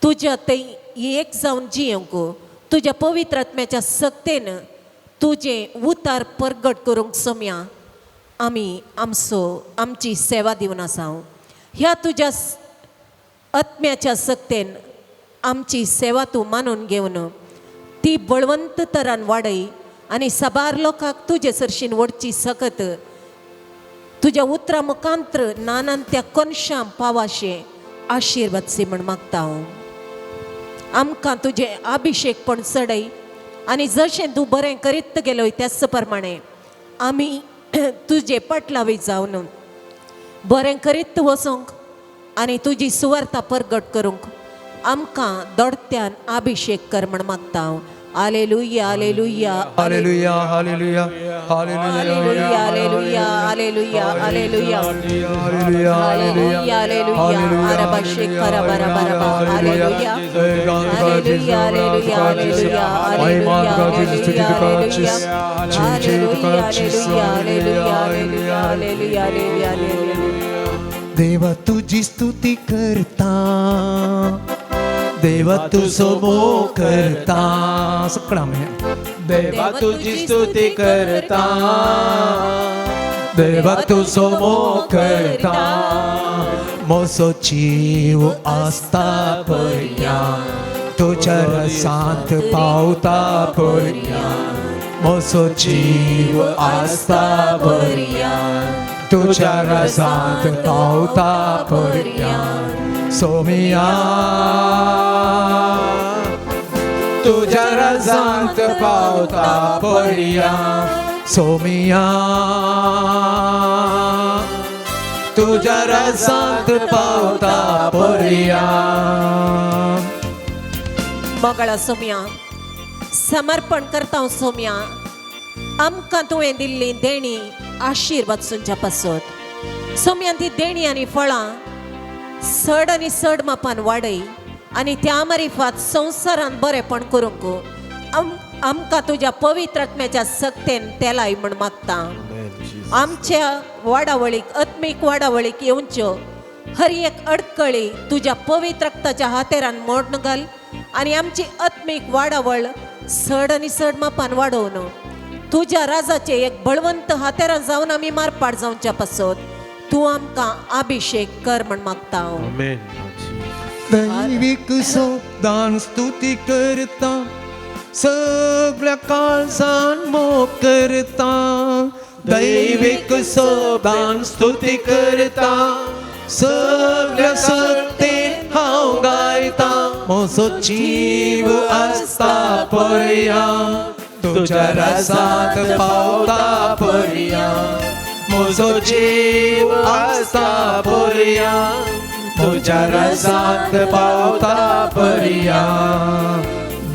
[SPEAKER 6] तुज्या थंय एक जावन जियेवंक, तुज्या पवित्र आत्म्याच्या सक्तेन तुजें उतार परगट करूंक सोम्या आमी आमचो आमची सेवा दिवन आसा. ह्या तुज्या आत्म्याच्या सक्तेन आमची सेवा तूं मानून घेवन ती बळवंत तरान वाडय आनी साबार लोकांक तुजे सरशीन वडची सकत तुज्या उतरां मुखांत्र नानान त्या कोनशां पावाशें आशिर्वाद सी म्हण मागता हांव. आमकां तुजें अभिशेकपण चडय आनी जशें तूं बरें करीत गेलोय त्याच प्रमाणे आमी तुजे पटलावी जावन बरें करीत वचूंक आनी तुजी सुवार्ता परगट करूंक आमकां दोडत्यान अभिशेक कर म्हण मागता हांव. Alleluia, alleluia,
[SPEAKER 2] hallelujah, hallelujah,
[SPEAKER 6] hallelujah, alleluia, alleluia, alleluia,
[SPEAKER 2] hallelujah,
[SPEAKER 6] alleluia, alleluia, अरबा शेखर बरा बरा बा, alleluia, alleluia, alleluia, alleluia, alleluia, alleluia, alleluia, alleluia, alleluia, alleluia, alleluia, alleluia.
[SPEAKER 4] देवा तुझी स्तुती करता, देवा तुझो मोग करता,
[SPEAKER 2] सगळा आमी
[SPEAKER 4] देवा तुझी स्तुती करता, देवा तुझो मोग करता, मोसो जीव आसता पर्या तुझ्या रसांत पावता पर्या, मोसो जीव आसता पर्या तुझ्या रसांत पावता पर्या, सोमिया तुझ्या रसांत पावता पर्या, सोमिया तुझ्या रसांत पावता पर्या.
[SPEAKER 6] मोगळा सोम्या समर्पण करता सोम्या आमकां तुवें दिल्ली देणी आशिर्वाद सुंच्या पासत. सोम्या ती देणी आनी फळां चड आनी चड मापान वाडय आनी त्या मारिफात संवसारान बरेपण करूंक आमकां तुज्या पवित्र आत्म्याच्या सक्तेन तेलाय म्हण मागता. आमच्या वाडावळीक आत्मीक वाडावळीक येवच्यो हर एक अडकळी तुज्या पवित्र रक्ताच्या हातेरान मोडून घाल आनी आमची आत्मीक वाडावळ चड आनी चड मापान वाडोवन तुज्या राजाचे एक बळवंत हातेरान जावन आमी मारपाट जावच्या पासत तूं आमकां अभिशेक कर म्हण मागता हांव.
[SPEAKER 4] दैवीक सोदान स्तुती करता, सगळ्या काळजान मोग करता, दैवीक सोदान स्तुती करता, सगळ्या सत्तेन हांव गायता, म्हजो जीव आसता पर्या तुझ्या रसांत पावता पर्या, म्हजो जीव आसता पर्या तुझ्या रसांत पावता पर्या,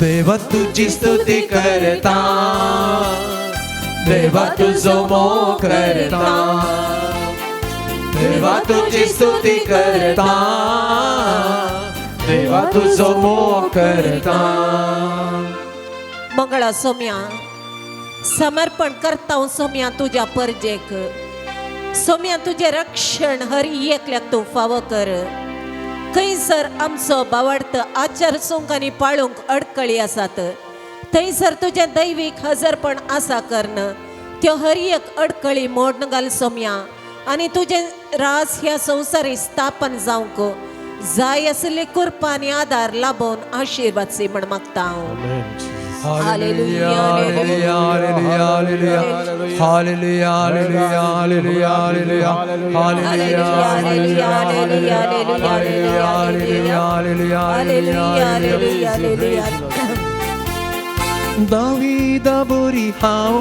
[SPEAKER 4] देवा तुझी स्तुती करता, देवा तुझो मोग करता, देवा तुझी स्तुती करता, देवा तुझो मोग करता.
[SPEAKER 6] मंगळा सोम्या समर्पण करता सोम्या तुज्या परजेक. सोम्या तुजें रक्षण हर एकल्याक तूं फावो कर. खंयसर आमचो बावडत आचार सूंक आनी पाळूंक अडकळी आसात थंयसर तुजें दैवीक हजरपण आसा कर्ण त्यो हर एक अडकळी मोडून घाल सोम्या आनी तुजें राज ह्या संवसारी स्थापन जावंक जाय आसली कृपा आनी आदार लाबोवन आशिर्वाद सी म्हण मागता हांव.
[SPEAKER 2] Hallelujah, hallelujah, hallelujah, hallelujah, hallelujah, hallelujah, hallelujah, hallelujah, hallelujah, hallelujah, hallelujah.
[SPEAKER 4] दावीदा बोरी हांव,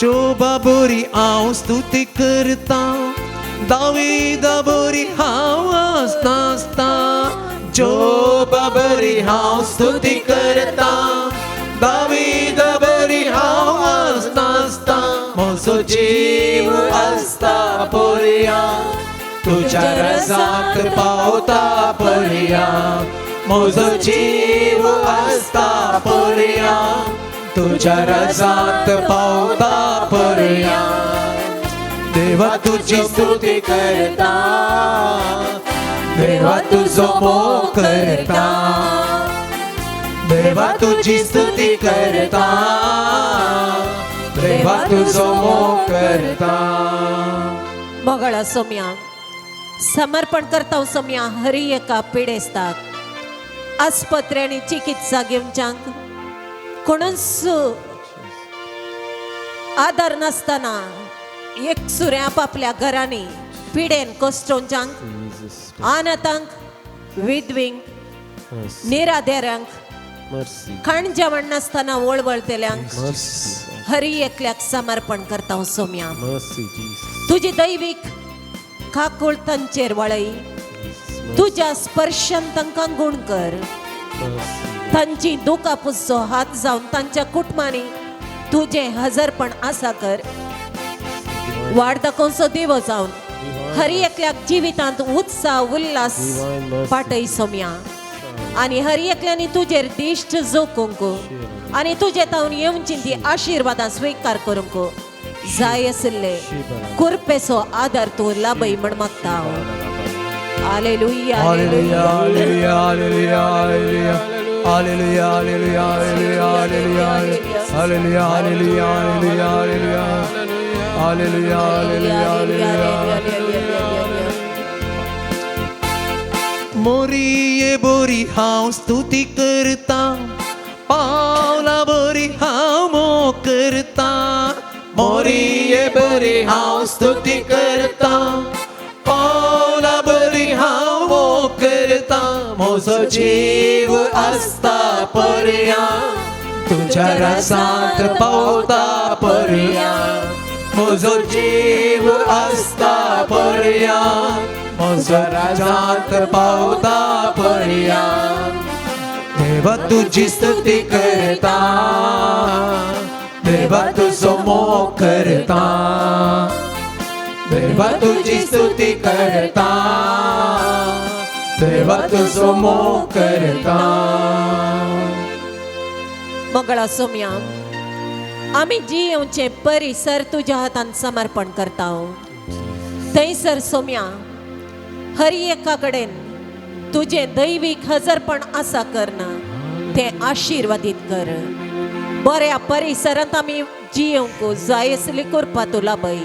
[SPEAKER 4] जोबा बोरी हांव स्तुती करता, दावीदा बरी हांव आसता आसता, जोबा बरी हांव स्तुती करता, दावीदा बरी हांव आसता आसता, म्हजो जीव आसता पोरया, तुज्या रसाक पावता पोरया, म्हजो जीव आसता पोरया, तुज्या रसांत पावता पोरया, देवा तुजी स्तुती करता, देवा तुजो मोग करता, देवा तुजी स्तुती करता, देवा तुजो मोग करता.
[SPEAKER 6] मोगाळा सोम्या, समर्पण करता सोम्या हरी एका पिडेस्ताक आस्पत्रे आनी चिकित्सा घेवच्यांक कोणूच आदार नासतना एक सुऱ्या आपापल्या घरांनी पिडेन कश्टोवच्यांक, अनाथांक, विधवींक, निराधेरांक, खाण जेवण नासतना वळवळतेल्यांक हरी एकल्याक समर्पण करता सोम्या. तुजी दैवीक काकूळ तांचेर वळय, तुज्या स्पर्शान तांकां गुण कर, तांची दुकां पुसचो हात जावन तांच्या कुटुंबांनी तुजें हजरपण आसा कर. वाड दाखोवचो देव जावन हरी एकल्याक जिवितांत उत्साह उल्हास पाटय सोम्या, आनी हरी एकल्यानी तुजेर दिश्ट जोखूंक आनी तुजे तावन येवची ती आशिर्वादां स्विकार करूंक जाय आशिल्ले कुरपेचो आदार तूं लाभय म्हण मागता. Hallelujah,
[SPEAKER 2] hallelujah, hallelujah, hallelujah, hallelujah, hallelujah, hallelujah, hallelujah, hallelujah, hallelujah, hallelujah, hallelujah, hallelujah.
[SPEAKER 4] मोरिये बोरी हांव स्तुती करता, पावला बोरी हांव मोग करता, मोरिये बोरी हांव स्तुती करता, पावला बरी हांव मोग करता, म्हजो जीव आसता परया, तुज्या रसांत पावता परया, म्हजो जीव आसता परया, म्हजो रसांत पावता परया, देवा तुजी स्तुती करता, देवा तुजो मोग करता, देवा तुजी स्तुती करता, देवा तुजो मोग करता.
[SPEAKER 6] मोगळा सोम्या, आमी जियेवचें परिसर तुज्या हातान समर्पण करता. थंयसर सोम्या हर एका कडेन तुजें दैवीक हजरपण आसा करना, तें आशिर्वादीत कर. बऱ्या परिसरांत आमी जियेवंक जाय आसली कृपा तूं लाभय.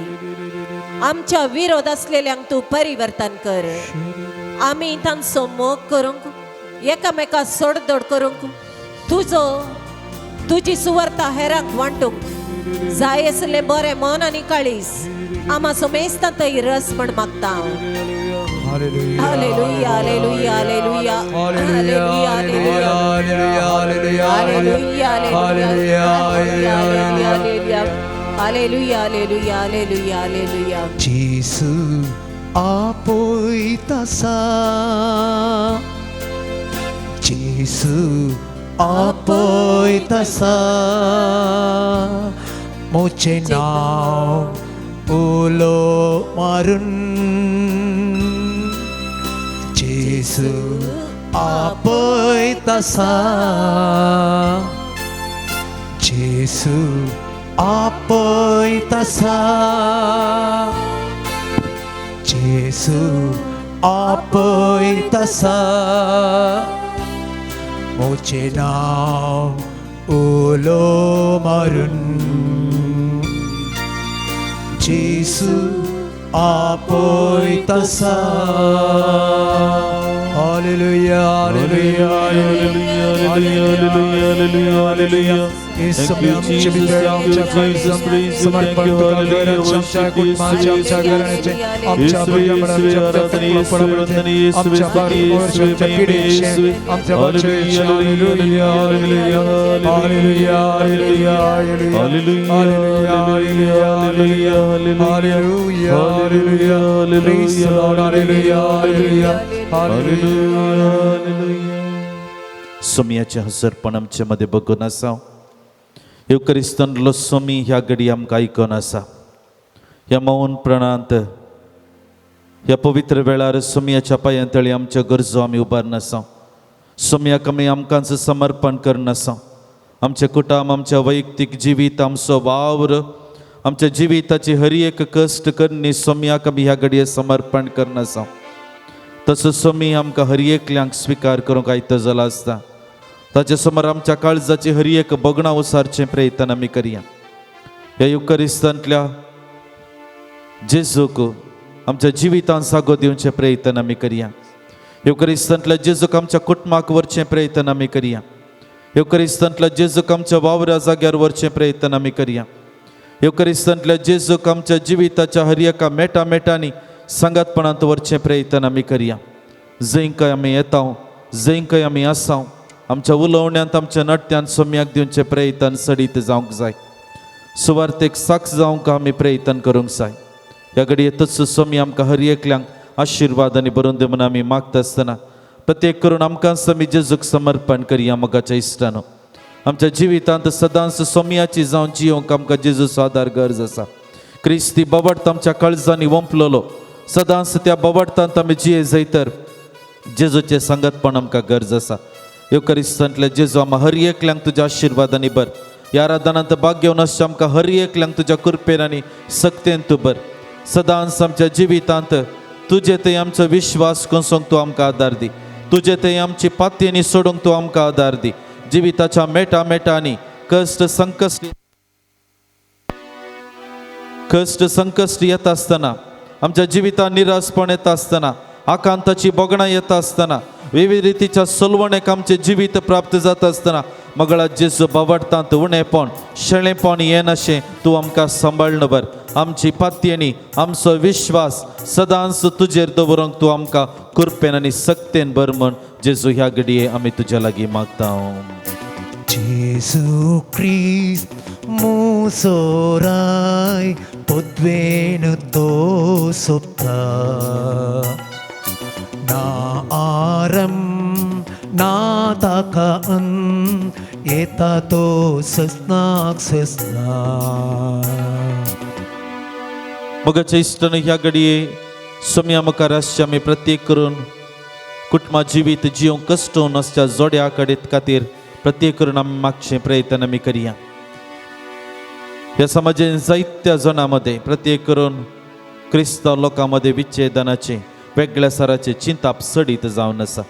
[SPEAKER 6] आमच्या विरोध आसलेल्यांक तूं परिवर्तन कर. आमी तांचो मोग करूंक, एकामेका सोडदोड करूंक, तुजो तुजी सुवार्ता हेरांक वांटूंक जाय आसलें बरें मन आनी काळीज आमा सोमेस्तां थंय रस म्हण मागता.
[SPEAKER 2] Hallelujah,
[SPEAKER 6] hallelujah, hallelujah, hallelujah,
[SPEAKER 2] hallelujah, hallelujah,
[SPEAKER 6] hallelujah,
[SPEAKER 2] hallelujah,
[SPEAKER 6] hallelujah, hallelujah, hallelujah, hallelujah, hallelujah.
[SPEAKER 4] जेसू आपयता, जेसू आपयता, म्हजें नांव उलो मारून, जेसू आपयता, जेसू आपयता, जेसू आपयता, म्हजें नांव उलो मारून, जेसू आपयता.
[SPEAKER 2] Hallelujah, hallelujah,
[SPEAKER 1] Hallelujah, hallelujah, hallelujah.
[SPEAKER 2] Yesu आमचे भितर आमच्या समर्पण तुका गरज आमच्या कुटुंबाची आमच्या घराण्याचे आमच्या भुरग्या आमच्या आमच्या भारतवर्ष आमच्या पिढीचे आमच्या भाशेचे. Hallelujah, hallelujah, hallelujah, hallelujah, hallelujah, hallelujah, hallelujah, hallelujah. Praise the Lord. Hallelujah, hallelujah, hallelujah.
[SPEAKER 1] सोमयाचें हजरपण आमचे मदें बघून आसा. येवक्रिस्तांतलो सोमी ह्या घडी आमकां आयकून आसा. ह्या मौन प्रणांत ह्या पवित्र वेळार सोमयाच्या पांयां तळी आमच्यो गरजो आमी उबारून आसा. सोमयाक आमी आमकांच समर्पण करून आसा. आमचें कुटुंब, आमचें वैयक्तीक जिवीत, आमचो वावर, आमच्या जिविताची हर एक कश्ट करणी सोमयाक आमी ह्या घडये समर्पण करून आसा. तसो सोमी आमकां हर एकल्यांक स्विकार करूंक आयतो जालो आसता. ताचे समोर आमच्या काळजाची हर एक बगणां उसारचें प्रयत्न आमी करया. ह्या युकरिस्तांतल्या जेजूक आमच्या जिवितान जागो दिवचें प्रयत्न आमी करया. युकरिस्तांतल्या जेजूक आमच्या कुटुंबाक व्हरचें प्रयत्न आमी करया. युकरिस्तांतल्या जेजूक आमच्या वावरा जाग्यार व्हरचें प्रयत्न आमी करया. युकरिस्तांतल्या जेजूक आमच्या जिविताच्या हर एका मेटा मेटांनी सांगातपणांत व्हरचें प्रयत्न आमी करया. जंय खंय आमी येता, जंय खंय आमी आसा, आमच्या उलोवण्यांत आमच्या नट्यांत सोम्याक दिवचें प्रयत्न सडीत जावंक जाय. सुवार्थेक साक्ष जावंक आमी प्रयत्न करूंक जाय. ह्या घडये तसो सोमी आमकां हर एकल्यांक आशिर्वाद आनी बरोवन दी म्हूण आमी मागता आसतना प्रत्येक करून आमकां आमी जेजूक समर्पण करया. मोगाच्या इश्टानो, आमच्या जिवितांत सदांच सोमयाची जावन जियोंक आमकां जेजूचो आदार गरज आसा. क्रिस्ती बवडत आमच्या काळजांनी वंपलेलो सदांच त्या बवडतांत आमी जिये जैतर जेजूचें सांगतपण आमकां गरज आसा. येवकरिस्तांतल्या जेजू आमकां हर एकल्यांक तुज्या आशिर्वादांनी बर. ह्या आराधनांत भाग घेवन आसचें आमकां हर एकल्यांक तुज्या कृपेन आनी सक्तेन तूं बर. सदांच आमच्या जिवितांत तुजे थंय आमचो विश्वास कोसोंक तूं आमकां आदार दी. तुजे थंय आमची पातयेनी सोडूंक तूं आमकां आदार दी. जिविताच्या मेटा मेटांनी कश्ट संकश्ट कश्ट संकश्ट येता आसतना, आमच्या जिवितांत निराशपण येता आसतना, आकांताची बगणां येता आसतना, विविध रितीच्या सलवणेक आमचें जिवीत प्राप्त जाता आसतना मगळा जेजू बावडटांत उणेपण शेळेपण येनाशें तूं आमकां सांबाळ्ळ बर. आमची पातयेनी आमचो विश्वास सदांच तुजेर दवरूंक तूं आमकां कृपेन आनी सक्तेन बर म्हण जेजू ह्या घडये आमी तुज्या लागीं मागता.
[SPEAKER 4] जेजू क्रिस्त मुसोराय पदवेन तो सोपता ना आरम ना ताका येता तो ससनाक ससना.
[SPEAKER 1] मोगाच्या इश्टान ह्या घडये सोम्या मुखार आसचे आमी प्रत्येक करून कुटुंबा जिवीत जिवंक कश्ट आसच्या जोड्या कडेन खातीर प्रत्येक करून आमी मागचें प्रयत्न आमी करया. ह्या समाजान जायत्या जणां मदें प्रत्येक करून क्रिस्तांव लोकां मदें विच्छेदनाचें वेगळ्या सराचें चिंताप सडीत जावन आसा.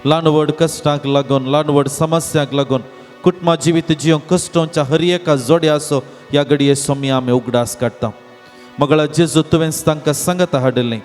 [SPEAKER 1] ल्हान व्हड कश्टांक लागून, ल्हान व्हड समस्यांक लागून कुटुंबा जिवीत जिवंक कश्टोंच्या हर एका जोड्याचो ह्या घडये सोम्या आमी उगडास काडटा. मगळा जेजू तुवेंच तांकां सांगात हाडिल्लें.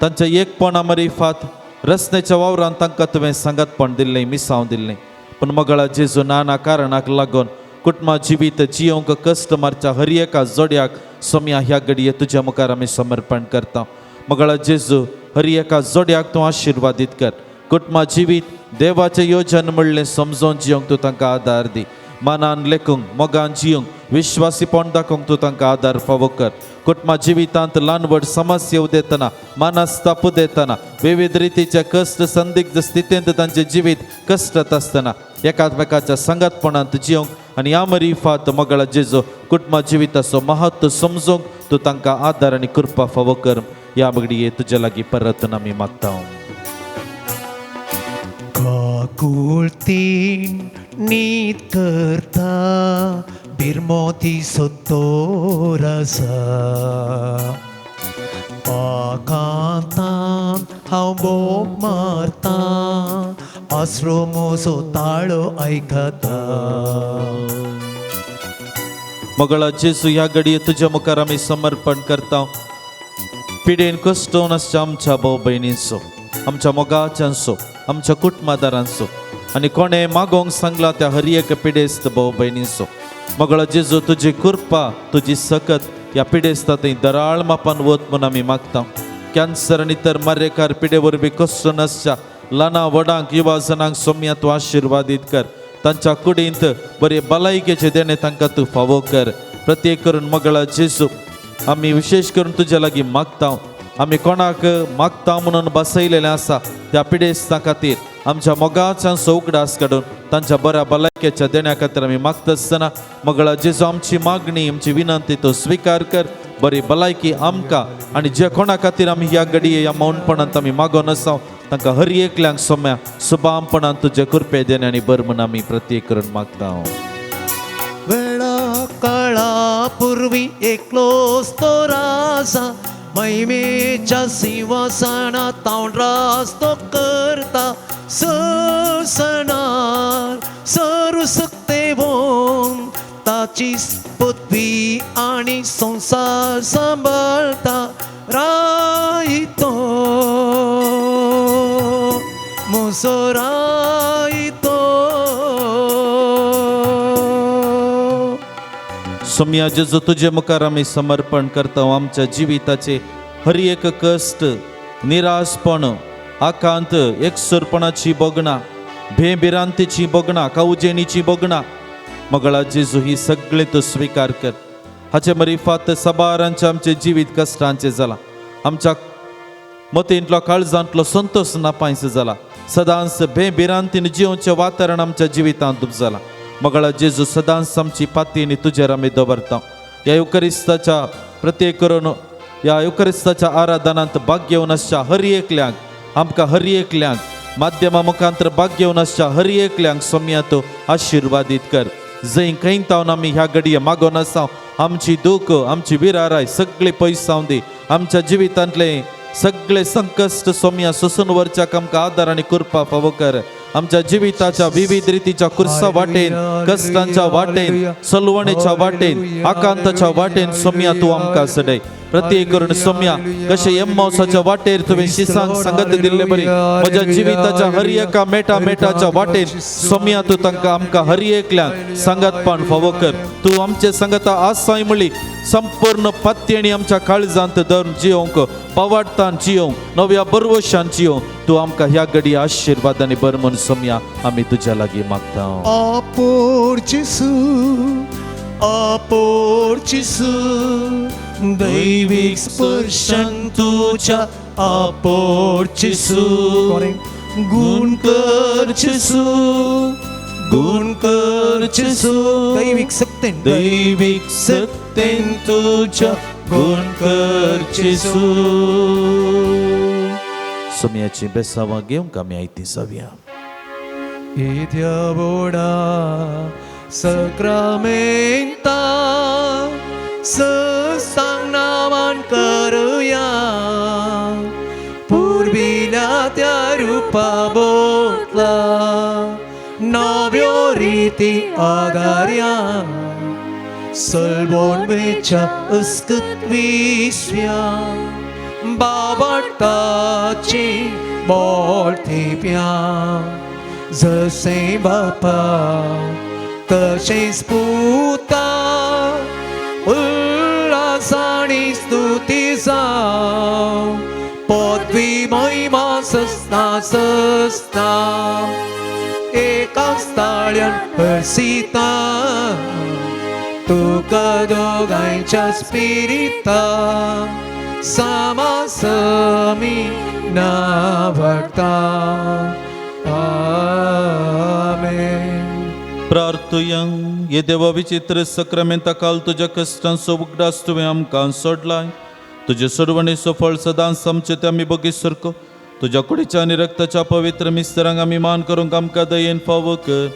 [SPEAKER 1] तांच्या एकपणा मरिफात रस्त्याच्या वावरान तांकां तुवें सांगातपण दिल्लें, मिसांव दिल्लें. पूण मगळा जेजू नाना कारणाक लागून कुटुंबा जिवीत जियोंक कश्ट मारच्या हर एका जोड्याक सोम्या ह्या घडये तुज्या मुखार आमी समर्पण करता. मगळा जेजू हर एका जोड्याक तूं आशिर्वादीत कर. कुटुंबा जिवीत देवाचें योजन म्हणलें समजोन जियोंक तूं तांकां आदार दी. मनान लेखूंक, मोगान जियोंक, विश्वासीपण दाखोवंक तूं तांकां आदार फावो कर. कुटुंबा जिवितांत ल्हान व्हड समस्या उदेतना, मानस्ताप उदेतना, विविध रितीच्या कश्ट संदिग्ध स्थितींत तांचें जिवीत कश्टत आसतना एकामेकाच्या सांगातपणांत जियोंक आनी ह्या मरिफात मगळा जेजो कुटुंबा जिविताचो महत्व समजोंक तूं तांकां आदार आनी कृपा फावो कर. ह्या बगडये तुज्या लागीं परत आमी मागता.
[SPEAKER 4] काकुळतीन नीत करता बिरमोती सोतोर आसा. आकांतान हांव बोब मारता आसरो म्हजो ताळो आयकता.
[SPEAKER 1] मगळा जेजू ह्या घडये तुज्या मुखार आमी समर्पण करता. पिडेन कश्टोवन आसच्या आमच्या भाव भयणींचो, आमच्या मोगाच्यांचो, आमच्या कुटुंबादारांचो, आनी कोणें मागोवंक सांगला त्या हर एक पिडेस्त भाव भयणीचो. मगळा जेजू, तुजी कृपा, तुजी सकत ह्या पिडेस्ता थंय दराळ मापान वत म्हूण आमी मागता. कॅन्सर आनी इतर मारेकार पिडे वरवीं कश्ट नासच्या ल्हाना व्हडांक, युवा जणांक सोम्या तूं आशिर्वादीत कर. तांच्या कुडींत बरे भलायकेचे देणें तांकां तूं फावो कर. प्रत्येक करून मगळा जेजू, आमी विशेश करून तुज्या लागीं मागता. आमी कोणाक मागता म्हणून बसयलेलें आसा त्या पिडेस्तां खातीर आमच्या मोगाच्या उगडास काडून तांच्या बऱ्या भलायकेच्या देण्या खातीर आमी मागता आसतना मगळा जेजू, आमची मागणी, आमची विनंती तो स्विकार कर. बरी भलायकी आमकां आनी जे कोणा खातीर आमी ह्या घडये ह्या मौनपणांत आमी मागोन आसा तांकां हर एकल्यांक सोम्या सुबामपणान तुजे कृपे देणे आनी बर म्हूण आमी प्रत्येक करून मागता.
[SPEAKER 4] वेळा काळा पूर्वी एकलोच तो राजा महिमेच्या सिंहासना तावण रास्तो करता. सणार सरू सकतेवोन ताची पृथ्वी आनी संसार सांबाळता. रायतो मुसो रायतो.
[SPEAKER 1] सोम्या जेजू, तुजे मुखार आमी समर्पण करता आमच्या जिविताचे हर एक कश्ट, निराशपण, आकांत, एकसुरपणाची भोगणां, भे भिरांतीची भोगणां, कावजेणीची भोगणां. मगळा जेजू, ही सगळें तूं स्विकार कर. हाचे मरिफात सबारांचें आमचें जिवीत कश्टांचें जालां. आमच्या मतींतलो, काळजांतलो संतोश नापायस जाला. सदांच भे भिरांतीन जिवचें वातावरण आमच्या जिवितांत जाला. मगळा जेजू, सदांच आमची पाती आनी तुजेर आमी दवरता. ह्या युकरिस्ताच्या प्रत्येक करून ह्या युकरिस्ताच्या आराधनांत भाग घेवन आसच्या हर एकल्यांक, आमकां हर एकल्यांक माध्यमा मुखांतर भाग घेवन आसच्या हर एकल्यांक सोम्या तूं आशिर्वादीत कर. जंय खंय तावन आमी ह्या घडये मागोन आसा, आमची दूख, आमची विराराय सगळी पयस जावं दी. आमच्या जिवितांतले सगळे संकश्ट सोम्या सोसून वरच्याक आमकां आदार आनी कृपा फावो कर. आमच्या जिविताच्या विविध रितीच्या कुर्सा वाटेन, कश्टांच्या वाटेन, सलवणेच्या वाटेन, आकांताच्या वाटेन सोम्या तूं आमकां सडय. प्रत्येक करून सोम्या, कशें एम्मावसाच्या वाटेर तुवें शिसांक सांगत दिल्ले बरी, म्हज्या जिविताच्या हर एका मेटा मेटाच्या वाटेन सोम्या तूं तांकां आमकां हर एकल्यांक सांगातपण फावो कर. तूं आमचे सांगता आसाय म्हणली संपूर्ण पत्तेणी आमच्या काळजांत धरून जियोंक, पवाडतान जियोंक, नव्या बरवशान जियोंक तूं आमकां ह्या घडी आशिर्वाद आनी बर म्हूण सोम्या आमी तुज्या लागीं मागता.
[SPEAKER 4] आपोर जेसू, आपोर जेसू, दैवीक स्पर्शन तुझ्या आपोर जेसू. गुण कर जेसू, गुण कर जेसू, दैवीक सत्तेन,
[SPEAKER 1] दैवीक सत्तेन तुझ्या गुण कर जेसू. सोम्याची बेसावां घेवंक आमी आयती जावया.
[SPEAKER 4] येद्या व्हडा सक्रामेंता ससांग नांवान करुया. पुर्विल्या त्या रुपा बोतला नव्यो रिती आदार्या. सलबोन वेच्या अस्कत विस्व्या बाबाटाची बोलते प्या. जसे बापा तशेंच पुता उल्हासाणी स्तुती जावं. पदवी महिमा सस्ना सस्ना एकाच ताळ्यान हर्सिता. तुका दोगांयच्या स्पिरिता सामासमी नावडता. आमेन.
[SPEAKER 1] प्रार्थुया. हे देवा, विचित्र सक्रामेंता काल तुज्या कश्टांचो उगडास तुवें आमकां सोडलाय. तुजे सोडवणेचो फळ सदांच आमचे ते आमी बगीत सारको तुज्या कुडीच्या आनी रक्ताच्या पवित्र मिस्तरांक आमी मान करूंक आमकां दयेन फावो कर,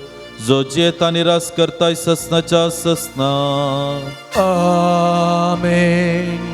[SPEAKER 1] जो जियेता आनी रास करताय ससनाच्या ससना.
[SPEAKER 4] आमेन.